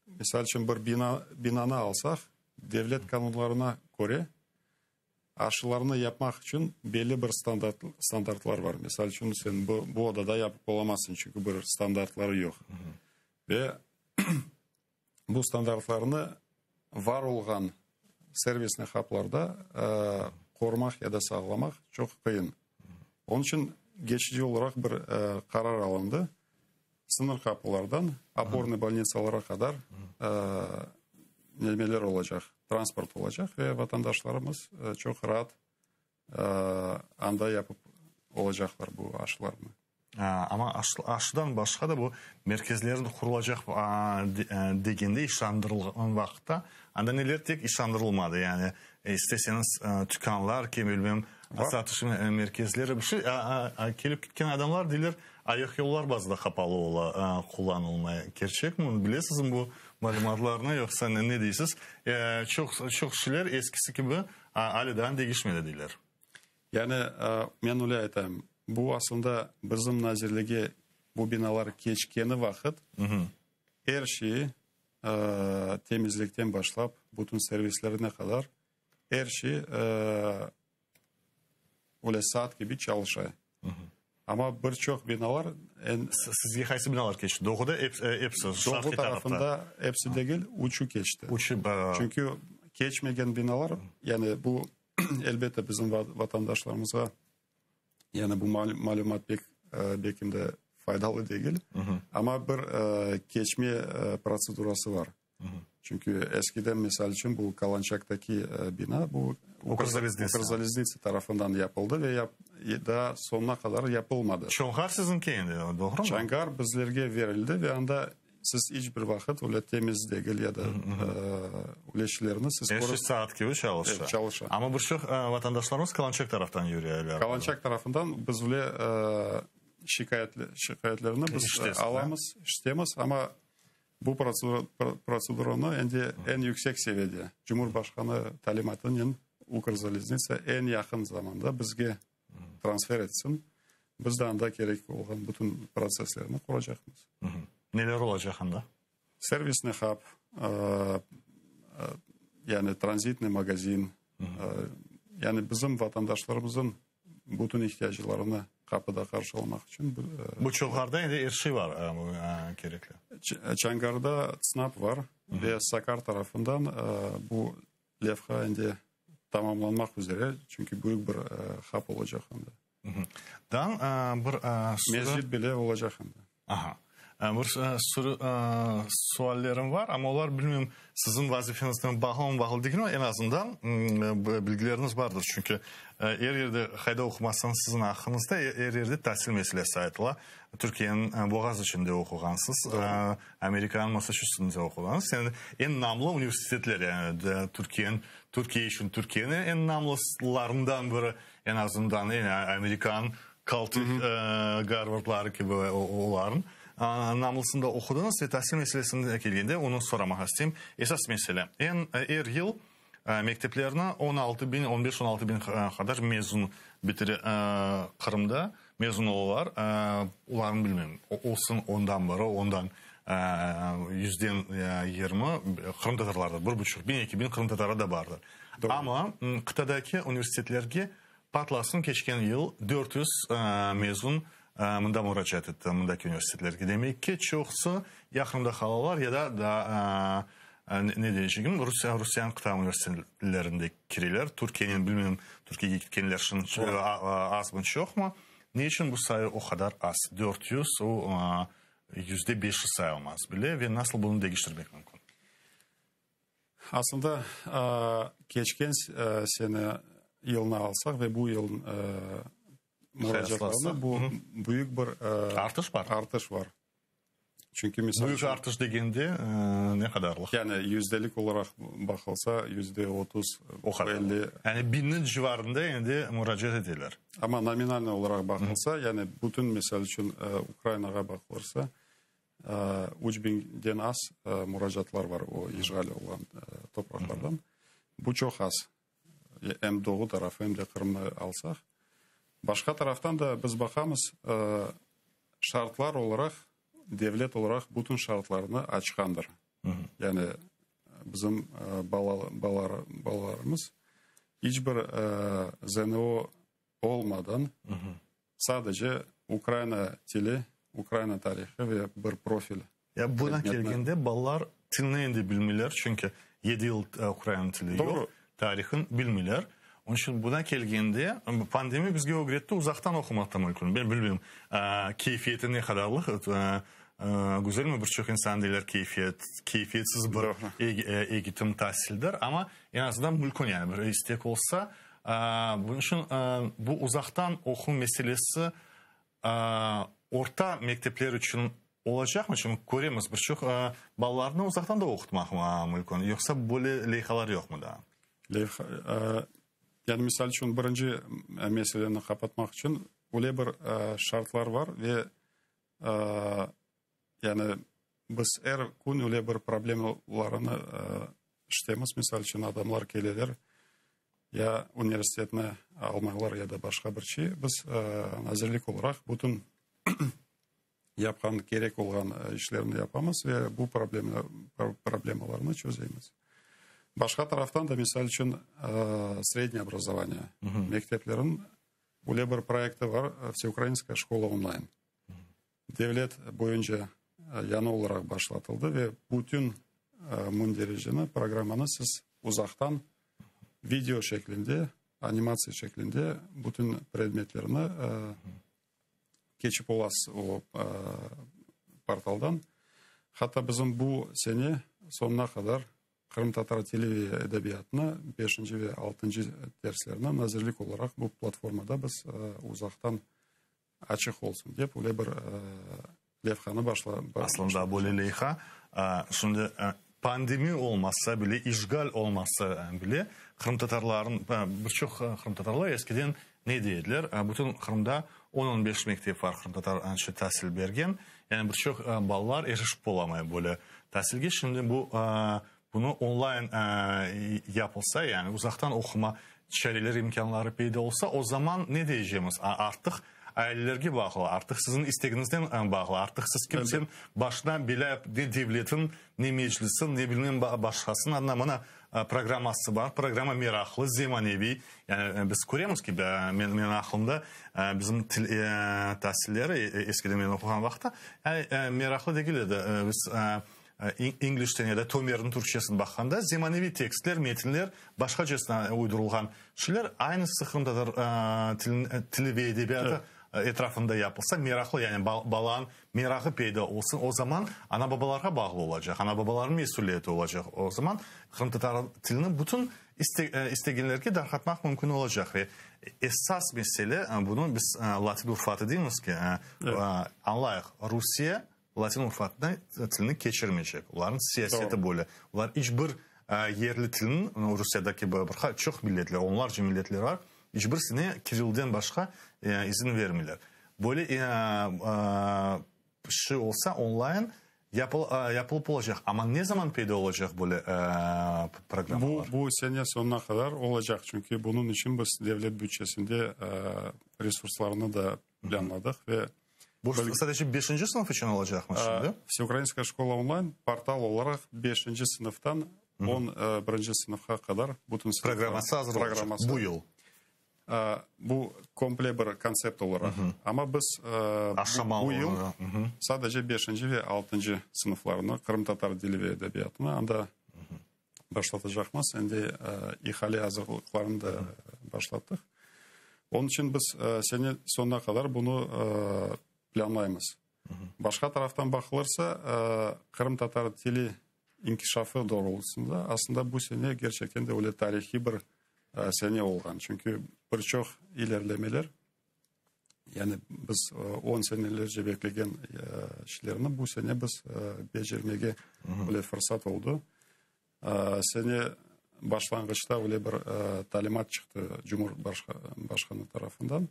misal içün, bir bina, binanı alsaq, devlet qanunlarına köre aşılarnı yapmaq içün belli bir standart, standartlar bar. Misal içün, sen bu, bu odada yapıp olamazsıñ, çünki bir standartları yoq. Ve bu standartlarnı var olğan servisni haplarda qorumaq ya da sağlamaq çoq qıyın. Onıñ içün geçici olaraq bir qarar alındı. Sıñır qapılardan opornıy bolnitsalara qadar nemeler olacaq, transport olacaq ve vatandaşlarımız çoq raat anda yapıp olacaqlar bu aşılarnı. Amma aşıdan başqa da bu merkezler qurulacaq degende işandırılğan vaqıtta anda neler tek işandırılmadı. Yani isteseñiz tükânlar, ki bilmem satış merkezleri bir şey kelip ketken adamlar deyler ayaqyollar bazıda qapalı ola, qullanılmay. Kerçekmi? Bilesizmi bu malümatlarnı yoqsa ne deysiz? Çoq çoq şeyler eskisi kibi ale daa deñişmedi deyler. Yani men öyle aytayım, bu aslında bizim nazirlige bu binalar keçkeni vaqıt er şeyi temizlikten başlap bütün servislerine qadar er şey öyle saat kibi çalışa. Amma bir çoq binalar en Sizge qaysı binalar keçti? Doğuda episi, Doğu tarafında episi degil, üçü keçti. Üçü. Çünki keçmegen binalar, yani bu elbette bizim vatandaşlarımızğa yani bu malümat pek belki de faydalı degil, amma bir keçme protsedurası bar. Çünki eskiden, misal içün, bu Kalançaktaki bina bu Ukrzaliznitsa tarafından yapıldı ve daa soñuna qadar yapılmadı. Çonğar siziñki endi, doğrumı? Çonğar bizlerge verildi ve anda siz iç bir vaqıt öyle temiz degil ya da öyle şeylerni siz Er şey saat kibi çalışa. Evet, çalışa. Amma bir çoq vatandaşlarımız Kalançak taraftan yürüyler. Kalançak tarafından biz öyle şikâyetlerni biz alamız, işitemiz, amma Bu protseduranı endi eñ yüksek seviyede, Cumhurbaşqanı talimatınen Ukrzaliznitsa eñ yaqın zamanda bizge transfer etsin. Biz de anda kerek olğan bütün protsesslerni quracaqmız. Neler olacaq anda? Servisni hab, yani tranzitniy magazin, yani bizim vatandaşlarımızın bütün ihtiyaclarını qapıda qarşılamaq içün. Bu Çonğarda endi er şey var kerekli. Çonğarda TSNAP var ve Sakar tarafından bu levha endi tamamlanmaq üzere, çünki büyük bir hab olacaq anda. Dan bir sürü... Mescit bile olacaq endi. Aha. Bir sürü suallerim bar, amma olar, bilmeyim, siziñ vazifeñiznen bağlımı, bağlı degilmi, eñ azından bilgileriñiz bardır. Çünki er yerde, qayda oqumasañız, siziñ aqqıñızda er yerde tasil meselesi aytıla. Türkiyeniñ Boğaziçi'nde oquğansız, Amerikanıñ Massaçusetinde oquğansız. Yani eñ namlı universitetler, yani Türkiyeniñ, Türkiye içün Türkiyeniñ eñ namlılarından biri, eñ azından Amerikanıñ Kalteh, Garvardları kibi olarnıñ namlısında oqudıñız ve tasil meselesine kelgende onı soramağa isteyim. Esas mesele, eñ er yıl mekteplerni on altı biñ, on beş, on altı biñ qadar mezun bitire Qırımda mezun olalar. Olarnıñ bilmeyim, olsun ondan biri, ondan yüzden 20 qırımtatarlardır, bir buçuq biñ, eki biñ qırımtatarı da bardır. Amma qıtadaki universitetlerge Patlasın, keçken yıl 400 mezun mında muracaat etti, mındaki universitetlerge. Demek ki, çoqusı ya Qırımda qalalar, ya da daa, ne deycegim, Rusiyanıñ qıta universitetlerinde kireler. Türkiyenen, bilmeyim, Türkiyege ketkenler şimdi azmı, çoqmı. Ne içün bu sayı o qadar az? 400, o %5-i sayılmaz bile ve nasıl bunı deñiştirmek mümkün? Aslında, keçken sene yılnı alsaq ve bu yıl muracaatlarını, bu büyük bir artış bar. Artış bar. Çünki misal Büyük artış degende ne qadarlıq? Yani yüzdelik olaraq baqılsa, %30, O qadar. 50. Yani biñniñ civarında endi muracaat eteler. Amma nominalnıy olaraq baqılsa, yani bütün, misal içün, Ukrainağa baqılırsa, Üç biñden az muracaatlar bar o işğal olğan topraqlardan. Bu çoq az. Em doğu tarafı, em de Qırımnı alsaq. Başqa taraftan da biz baqamız, şartlar olaraq, devlet olaraq bütün şartlarnı açqandır. Yani bizim balalarımız iç bir ZNO olmadan, sadece Ukraina tili, Ukraina tarihı ve bir profil. Ya buna kelgende balalar tilni endi bilmeyler, çünki yedi yıl ukrain tili yoq, tarihın bilmeyler. Onıñ içün buna kelgende pandemiya bizge ögretti, uzaqtan oqumaq da mümkün. Men bilmeyim, keyfiyeti ne qadarlıq, güzelmi, bir çoq insan deyler keyfiyet, keyfiyetsiz bir egitim, tasildir, amma eñ azından mümkün, yani bir istek olsa. Bunıñ içün bu uzaqtan oquv meselesi orta mektepler içün olacaqmı? Çünki köremiz, bir çoq balalarnı uzaqtan da oqutmaq mümkün. Yoqsa böyle leyhalar yoqmı daa? Leyha, yani misal içün birinci meseleni qapatmaq içün öyle bir şartlar bar ve yani biz er kün öyle bir problemalarını işitemiz. Misal içün adamlar keleler, ya universitetni almaylar, ya da başqa bir şey. Biz nazirlik olaraq bütün yapqan kerek olğan işlerni yapamız ve bu problemalarnı çözemiz. Başqa taraftan da, misal içün, srednее obrazovание mekteplerin öyle bir proyekti bar, Всеукраинская школа онлайн. Devlet boyunca yañı olaraq başlatıldı ve bütün mündericeni, programmanı siz uzaqtan video şeklinde, animatsiya şeklinde bütün predmetlerni keçip olasız o portaldan. Hatta bizim bu sene soñuna qadar qırımtatar tili ve edebiyatını beşinci ve altıncı derslerni nazirlik olaraq bu platformada biz uzaqtan açıq olsun dep öyle bir levhanı başla. Aslında böyle leyha şimdi pandemiya olmasa bile, işğal olmasa bile, qırımtatarlarnıñ, bir çoq qırımtatarlar eskiden ne dey ediler, bütün Qırımda on-on beş mektep bar qırımtatar tasil bergen, yani bir çoq balalar erişip olamay böyle tasilge. Şimdi bu bunı onlayn yapılsa, yani uzaqtan oquma çareler, imkânları peyda olsa, o zaman ne deycemiz, artıq ailelerge bağlı, artıq siziñ istegiñizden bağlı, artıq siz kimseniñ başına belâ, ne devletiñ, ne meclisiñ, ne bilmem başqasınıñ adına mına programması bar, programma meraqlı, zemaneviy, yani biz köremiz ki, menim aqlımda bizim til tasilleri eskiden men oquğan vaqıtta, yani meraqlı degil edi, biz. İnglizceden ya da Tomerniñ türkçesini baqqanda, zemaneviy tekstler, metinler, başqacasına uydurılğan şeyler, aynısı qırımtatar tili ve edebiyatı etrafında yapılsa, meraqlı, yani balanıñ merağı peyda olsun, o zaman ana-babalarğa bağlı olacaq, ana-babalarnıñ mesüliyeti olacaq, o zaman qırımtatar tilini bütün istegenlerge darqatmaq mümkün olacaq. Ve esas mesele, bunı biz latin urufatı deymiz ki, añlayıq, Rusiye latin urufatına tilini keçirmeycek, olarnıñ siyaseti böyle. Olar iç bir yerli tilniñ, Rusiyadaki bir çoq milletler, onlarca milletler bar, iç birisine Kirillden başqa izin vermeyler. Böyle şey olsa, onlayn yapılıp olacaq. Amma ne zaman peyda olacaq böyle programmalar? Bu sene soñuna qadar olacaq, çünki bunıñ içün biz devlet bütçesinde resurslarnı da planladıq ve Bu sadece beşinci sınıf içün olacaqmı şimdi? Всеукраинская школа онлайн portal olaraq beşinci sınıftan on birinci sınıfqa qadar bütün sınıflar. Programması azır olacaq bu yıl? Bu komple bir kontsept olaraq. Amma biz bu yıl sadece beşinci ve altıncı sınıflarnı qırımtatar dili ve edebiyatını anda başlatacaqmız. Endi ihale azırlıqlarını da başlattıq. Onıñ içün biz sene soñuna qadar bunı planlaymız. Başqa taraftan baqılırsa, qırımtatar tili inkişafı doğrultusında aslında bu sene gerçekten de öyle tarihiy bir sene olğan. Çünki bir çoq ilerlemeler, yani biz on senelerce beklegen işlerni bu sene biz becermege öyle fırsat oldı. Sene başlanğıçta öyle bir talimat çıqtı Cumhurbaşqanı tarafından.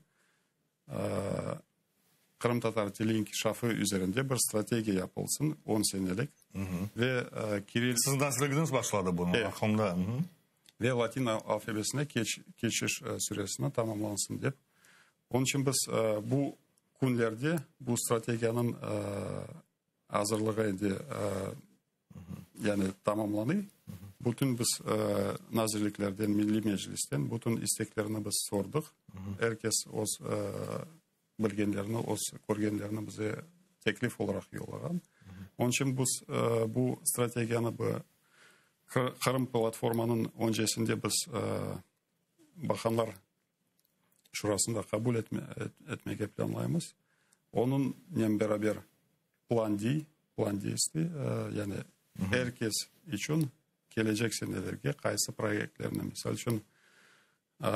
Qırımtatar tili inkişafı üzerinde bir strategiya yapılsın, on senelik. Ve Kiril... Siziñ nazirligiñiz başladı bunı, aqlımda. Ve latin alfabesine keçiş süresini tamamlansın dep. Onıñ içün biz bu künlerde bu strategiyanıñ azırlığı endi yani tamamlanıy. Bütün biz nazirliklerden, Milliy Meclisten bütün isteklerini biz sordıq. Er kes öz bilgenlerini, öz körgenlerini bize teklif olaraq yollağan. Onıñ içün biz bu strategiyanı bu Qırım platformanıñ öncesinde biz Baqanlar Şurasında qabul etmege planlaymız. Onıñnen beraber plan D, plan D yani er kes içün kelecek senelerge qaysı proyektlerni, misal içün,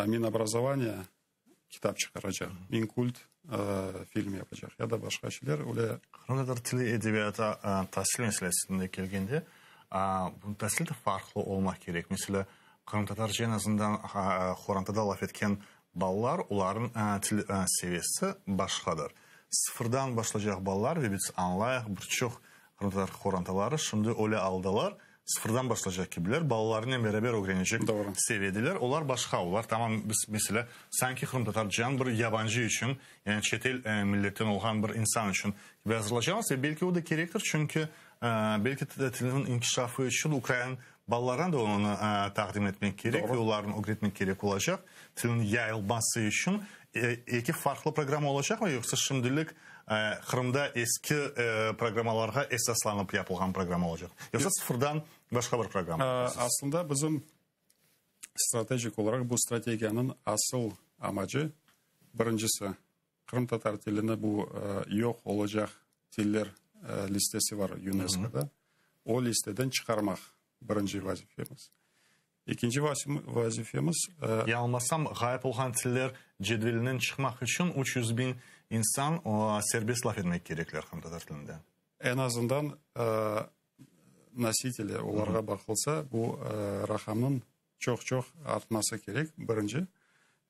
Minobrazovaniye kitap çıqaracaq, Minkult film yapacaq ya da başqa şeyler, öyle. Qırımtatar tili, edebiyatı, tasil meselesinde kelgende, bu tasil de farqlı olmaq kerek. Meselâ, Qırımtatarca eñ azından qorantada laf etken balalar, olarnıñ til seviyesi başqadır. Sıfırdan başlaycaq balalar, ve biz añlayıq, bir çoq qırımtatar qorantaları şimdi öyle aldalar, sıfırdan başlaycaq kibiler, balalarınen beraber ögrenecek seviyedeler, olar başqa, olar tamam biz, meselâ, sanki qırımtatarcan bir yabancı içün, yani çetel milletten olğan bir insan içün kibi azırlaycaqmız, ve belki o da kerektir, çünki belki tilniñ inkişafı içün ukrain Balalarına da onı taqdim etmek kerek ve olarnı ögretmek kerek olacaq. Tilniñ yayılması içün eki farqlı programma olacaqmı, yoqsa şimdilik Qırımda eski programmalarğa esaslanıp yapılğan programma olacaq? Yoqsa sıfırdan başqa bir programma? Aslında bizim stratejik olaraq bu strategiyanıñ asıl amacı, birincisi, qırımtatar tilini bu yoq olacaq tiller listesi var YUNESKOda. O listeden çıqarmaq birinci vazifemiz. Ekinci vazifemiz... Yañılmasam, ğayıp olğan tiller cedvelinden çıqmaq içün 300 biñ insan serbest laf etmek kerekler qırımtatar tilinde. Eñ azından nositeli olarğa baqılsa, bu raqamnıñ çoq-çoq artması kerek, birinci.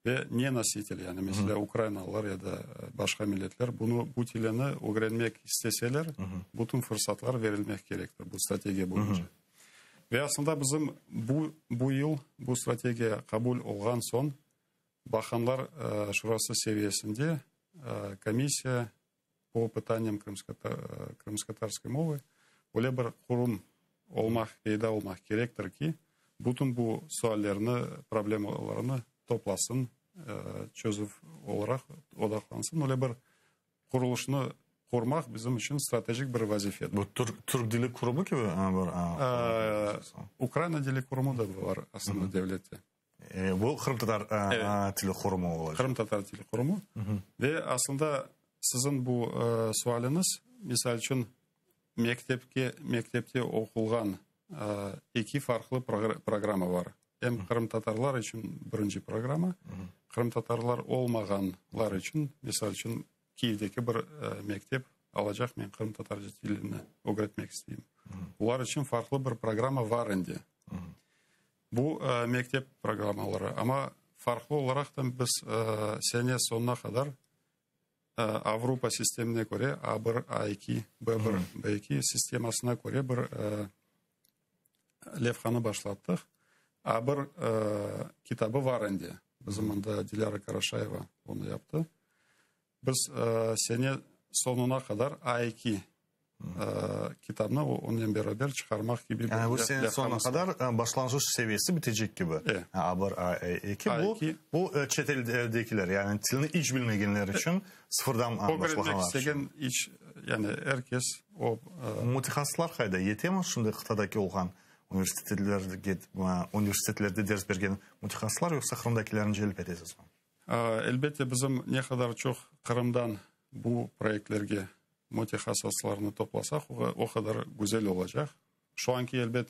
Ve ne nositel, yani meselâ, ukrainalılar ya da başqa milletler bunı, bu tilini ögrenmek isteseler, bütün fırsatlar verilmek kerektir bu strategiya boyunca. Ve aslında bizim bu, bu yıl bu strategiya qabul olğan soñ Baqanlar Şurası seviyesinde komissiya po pıtanyam krımskotarskoy movı öyle bir qurum olmaq, peyda olmaq kerektir ki, bütün bu suallerni, problemalarnı toplasın, çözüv olaraq odaqlansın, öyle bir qurulışnı. qurmaq bizim içün stratejik bir vazifedir. Bu Türk dili qurumu kibi bir? Ukraina dili qurumu da bar aslında devlette. Bu qırımtatar tili qurumu olacaq. Qırımtatar tili qurumu. Ve aslında siziñ bu sualiñiz, misal içün, mektepke, mektepte oqulğan eki farqlı programma bar. Em qırımtatarlar içün birinci programma, qırımtatarlar olmağanlar içün, misal içün, Kiyevdeki bir mektep alacaq, men qırımtatarca tilini ögretmek isteyim. Olar içün farqlı bir programma var endi. Bu mektep programmaları, amma farqlı olaraq da biz sene soñuna qadar Avropa sistemine köre, A bir, A eki, B bir, B eki sistemasına köre bir levhanı başlattıq. A bir kitabı var endi. Bizim mında Dilâra Karaşayeva onı yaptı. Biz sene soñuna qadar A eki kitabnı onen beraber çıqarmaq kibi bir Yani bu sene soñuna qadar başlanğıç seviyesi bitecek kibi. E. A bir, A eki. A eki. Bu çet eldekiler, yani tilni iç bilmegenler içün sıfırdan başlağanlar içün. Ögrenmek istegen iç, yani er kes o. Mütehassıslar qayda? Yetemi şimdi qıtadaki olğan universitetlerge, universitetlerde ders bergen mütehassıslar yoqsa Qırımdakilerni celp etesizmi? Elbette, bizim ne qadar çoq Qırımdan bu proyektlerge mütehassıslarnı toplasaq, o qadar güzel olacaq. Şu anki, elbet,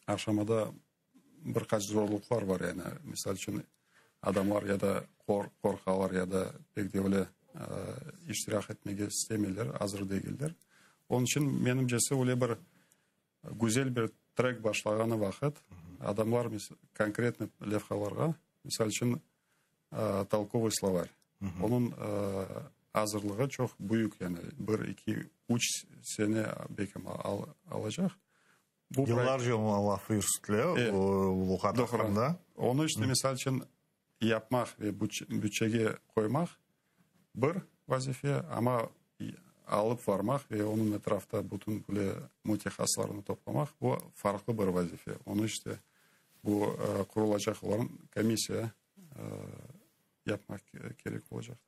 aşamada bir qaç zorluqlar bar, yani, misal içün, adamlar ya da qorqalar, ya da pek de öyle iştirak etmege istemeyler, azır degiller. Onıñ içün, menimcesi, öyle bir Güzel bir trek başlağanı vaqıt, adamlar konkretno levhalarğa, misal içün, Tolkovıy slovar, onıñ azırlığı çoq büyük, yani bir, eki, üç sene belki alacaq. Yıllarca lafı yürsetile o luğat aqqında. Onı işte, misal içün, yapmaq ve bütçege qoymaq bir vazife, amma alıp varmaq ve onıñ etrafta bütün böyle mütehassıslarnı toplamaq, bu farqlı bir vazife. Onı işte bu qurulacaq olan komissiya yapmaq kerek olacaqtır.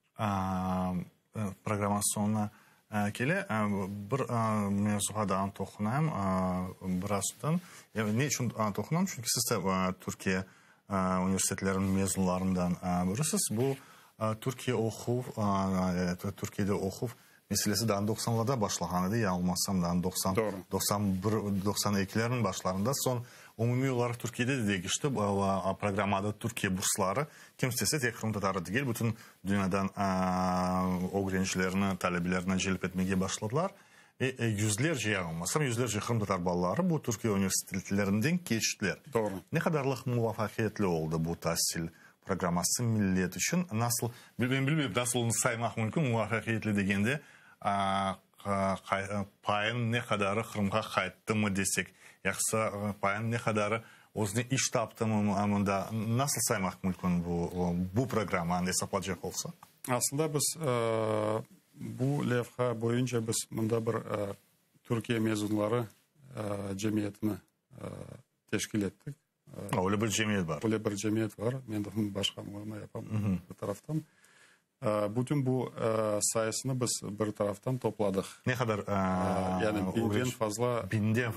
Programma soñuna kele. Bir mevzuğa daa toqunayım birazdan. Ne içün toqunam? Çünki siz de Türkiye universitetleriniñ mezunlarından birisiz. Bu Türkiye oquv, Türkiyede oquv meselesi daa doqsanlarda başlağan edi, yañılmasam, daa 90, 91, 92-lerniñ başlarında. Soñ umumiy olaraq Türkiyede de deñişti programma adı Türkiye bursları. Kim istese, tek qırımtatarı degil, bütün dünyadan ögrencilerni, talebelerni celp etmege başladılar. Ve yüzlerce, yañılmasam, yüzlerce qırımtatar balaları bu Türkiye universitetlerinden keçtiler. Doğru. Ne qadarlıq muvafaqiyetli oldı bu tasil programması millet içün? Nasıl, men bilmeyim, nasıl onı saymaq mümkün, muvafaqiyetli degende, payın ne qadarı Qırımğa qayttımı desek, yoqsa payın ne qadarı özüne iş taptımı mında, nasıl saymaq mümkün bu, bu programmanı esaplaycaq olsaq? Aslında biz bu levha boyunca biz mında bir Türkiye mezunları cemiyetini teşkil ettik. Öyle bir cemiyet bar. Öyle bir cemiyet bar. Men de onıñ başqanlığını yapam bir taraftan. Bütün bu sayısını biz bir taraftan topladıq. Ne qadar? Yani biñden fazla. Biñden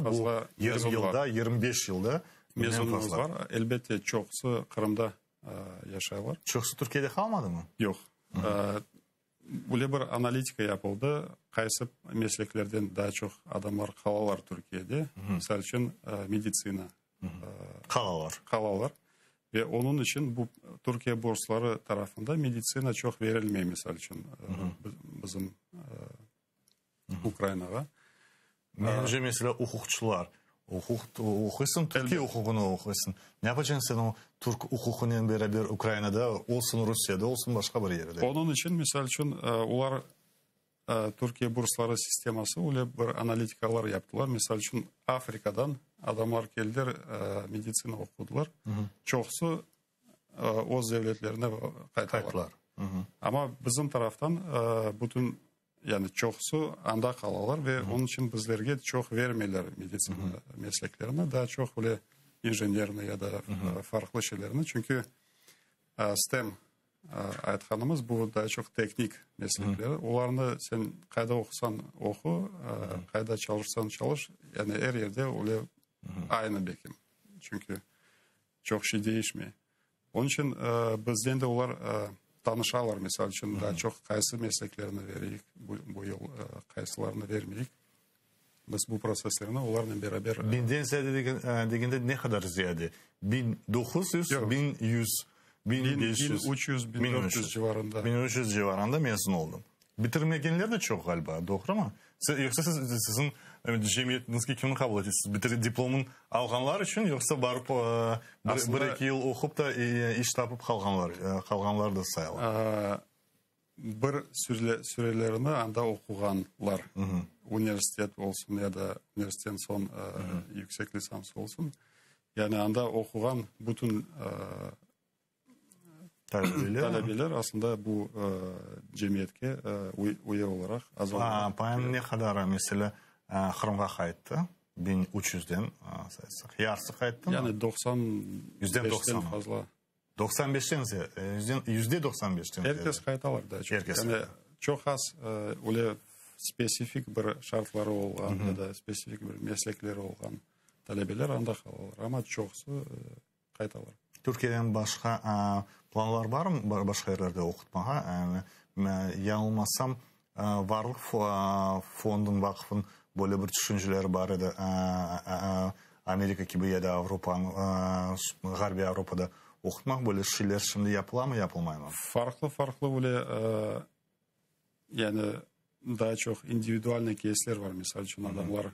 fazla. Bu 20 yılda, 25 yılda mezunımız var. Elbette, çoqusı Qırımda yaşaylar. Çoqusı Türkiyede qalmadımı? Yoq. Böyle bir analitika yapıldı, qaysı mesleklerden daa çoq adamlar qalalar Türkiyede, misal içün, meditsina. Qalalar. Qalalar. Ve onıñ içün bu Türkiye bursları tarafında meditsina çoq verilmey, misal içün, bizim Ukrainağa. Menimce, meselâ, uquqçılar. Uquq oquysıñ, Türkiye uquqını oquysıñ. Ne yapacañ sen o türk uquqınen beraber Ukrainada olsun, Rusiyede olsun, başqa bir yerde? Onıñ içün, misal içün, olar Türkiye bursları sisteması öyle bir analitikalar yaptılar. Misal içün, Afrikadan adamlar keldiler, meditsina oqudılar. Çoqusı öz devletlerine qaytalar. Amma bizim taraftan bütün Yani çoqusı anda qalalar ve onıñ içün bizlerge çoq vermeyler meditsina mesleklerini, daa çoq böyle injenerni ya da farqlı şeylerni, çünki STEM. aytqanımız, bu daa çoq teknik meslekler. Olarnı sen qayda oqusañ oqu, qayda çalışsañ çalış, yani er yerde öyle aynı bekim. Çünki çoq şey değişmey. Onıñ içün bizden de olar tanışalar, misal içün, daa çoq qaysı mesleklerni vereyik bu yıl, qaysılarını vermeyik. Biz bu protsesslerni olarnen beraber... Biñden ziyade degende ne qadar ziyade? 1900, 1100, 1500? 1300, 1400 civarında. 1300 civarında mezun oldı. Bitirmegenler de çoq ğaliba, doğrumı? Yoqsa siz, siziñ cemiyetiñizge kimni qabul etesiz? Bitir, diplomın alğanlar içün, yoqsa barıp bir, bir eki yıl oqup da iş tapıp qalğanlar, qalğanlar da sayıla? Bir sürelerini anda oquğanlar, universitet olsun ya da universitetten soñ yüksek lisans olsun, yani anda oquğan bütün talebeler aslında bu cemiyetke üye olaraq, aza olaraq. Payın ne qadar, meselâ, Qırımğa qayttı? 1300-den saysaq, yarısı qayttımı? Yani 95-ten fazla. 95-ten %95-ten Er kes qaytalar da. Er kes. Yani çoq az öyle spesifik bir şartları olğan ya da spesifik bir meslekleri olğan talebeler anda qalalar. Amma çoqusı qaytalar. Türkiyeden başqa planlar barmı başqa yerlerde oqutmağa? Yani yañılmasam, Varlıq fondunıñ, vaqfınıñ böyle bir tüşünceleri bar edi, Amerika kibi ya da Avropanıñ, Ğarbiy Avropada oqutmaq. Böyle şeyler şimdi yapılamı, yapılmaymı? Farqlı-farqlı öyle, yani daa çoq individualnıy keysler bar. Misal içün, adamlar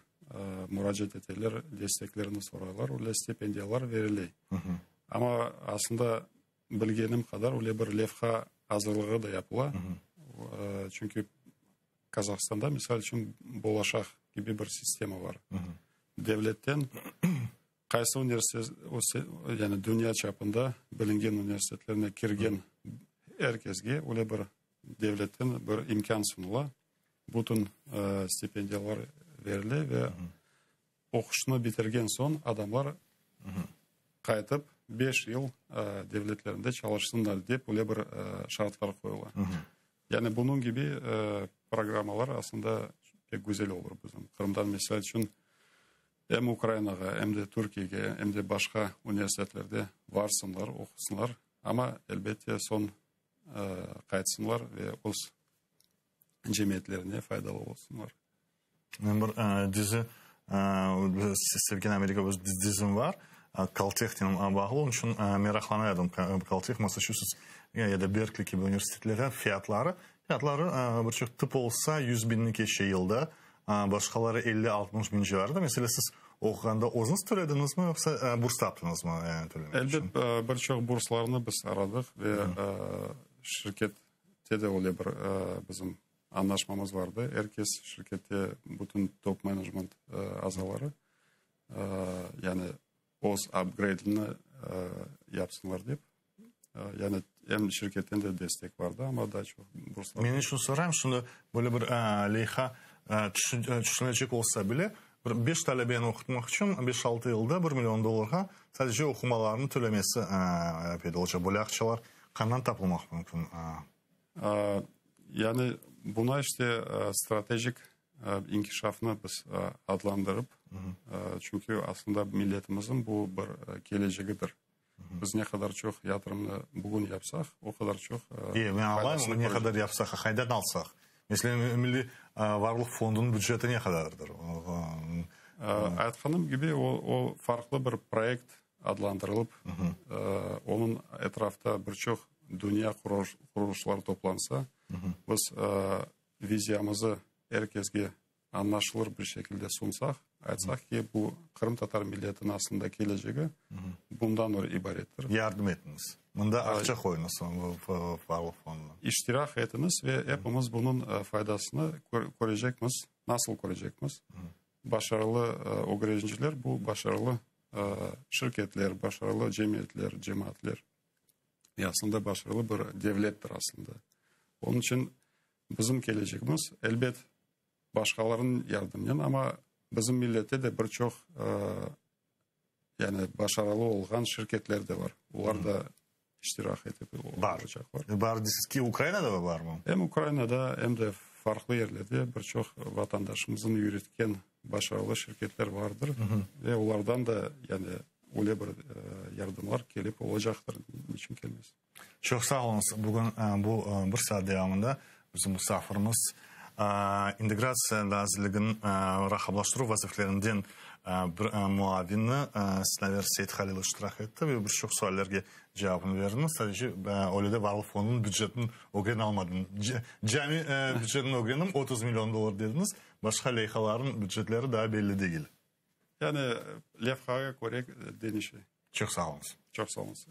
muracaat eteler, desteklerini soraylar, öyle stipendiyalar berile. Amma aslında bilgenim qadar, öyle bir levha azırlığı da yapıla. Çünki Kazahstanda, misal içün, Bolaşaq kibi bir sistema bar. Devletten qaysı universitet, yani dünya çapında bilingen universitetlerine kirgen er kesge öyle bir devletten bir imkân sunula. Bütün stipendiyalar berile ve oquşnı bitirgen soñ adamlar qaytıp beş yıl devletlerinde çalışsınlar dep öyle bir şartlar qoyula. Yani bunıñ kibi programmalar aslında pek güzel olur bizim. Qırımdan, misal içün, em Ukrainağa, em de Türkiyege, em de başqa universitetlerde varsınlar, oqusınlar, amma, elbette, soñ qaytsınlar ve öz cemiyetlerine faydalı olsunlar. Men bir dizi, sevgen Amerika bir dizim var, Kaltehnen bağlı, onıñ içün meraqlana edim. Kalteh, Massaçusets ya da Berkli kibi universitetlerge fiyatları, fiyatları bir çoq tıp olsa 100 biñni keçe yılda, başqaları 50-60 biñ civarında. Meselâ, siz oquğanda özüñiz tölediñizmi, yoqsa burs taptıñızmı yani tölemek içün? Elbet, bir çoq burslarnı biz aradıq ve şirkette de öyle bir bizim Añlaşmamız vardı. Er kes şirkette, bütün top menecment azaları, yani öz upgradini yapsınlar dep. Yani em şirketten de destek vardı, amma daa çoq burslar. Men içün sorayım, şimdi böyle bir leyha tüşünecek olsa bile, bir beş talebeni oqutmaq içün beş-altı yılda bir million dollarğa sadece oqumalarını tölemesi peyda olacaq. Böyle aqçalar qandan tapılmaq mümkün? Yani buna işte stratejik inkişafnı biz adlandırıp, çünki aslında milletimizniñ bu bir kelecegidir. Biz ne qadar çoq yatırımnı bugün yapsaq, o qadar çoq E, men añlayım, ne qadar yapsaq, qaydan alsaq? Meselâ, Milliy varlıq fondunıñ büceti ne qadardır? Aytqanım kibi, o farqlı bir proyekt adlandırılıp, onıñ etrafta bir çoq dünya qurulışları toplansa, biz viziyamızı er kesge añlaşılır bir şekilde sunsaq, aytsaq ki, bu qırımtatar milletiniñ aslında kelecegi bundan ibarettir. Yardım etiñiz. Mında aqça qoyuñız varlıq fonduna. İştirak etiñiz ve epimiz bunıñ faydasını körecekmiz. Nasıl körecekmiz? Başarılı ögreniciler bu başarılı şirketler, başarılı cemiyetler, cemaatler ve aslında başarılı bir devlettir aslında. Onıñ içün bizim kelecegimiz, elbet, başqalarınıñ yardımınen, amma bizim millette de bir çoq yani başarılı olğan şirketler de bar. Olar da. iştirak etip olacaqlar. Bar deysiz ki, Ukrainada da barmı? Em Ukrainada, em de farqlı yerlerde bir çoq vatandaşımıznıñ yürütken başarılı şirketler bardır ve olardan da yani öyle bir yardımlar kelip olacaqtır, niçün kelmez. Çoq sağ oluñız. Bugün bu bir saat devamında bizim musafirimiz İntegratsiya nazirliginiñ raqamlaştıruv vazifelerinden bir muavini Sinaver Seythalilov iştirak etti ve bir çoq suallerge cevabını berdi. Sadece öyle de Varlıq fondunıñ bücetini ögrene almadım. Cami bücetini ögrendim, 30 million dollar dediñiz, başqa leyhalarnıñ bücetleri daa belli degil. Yani levhağa köre deñişe. Çoq sağ oluñız. Çoq sağ oluñız.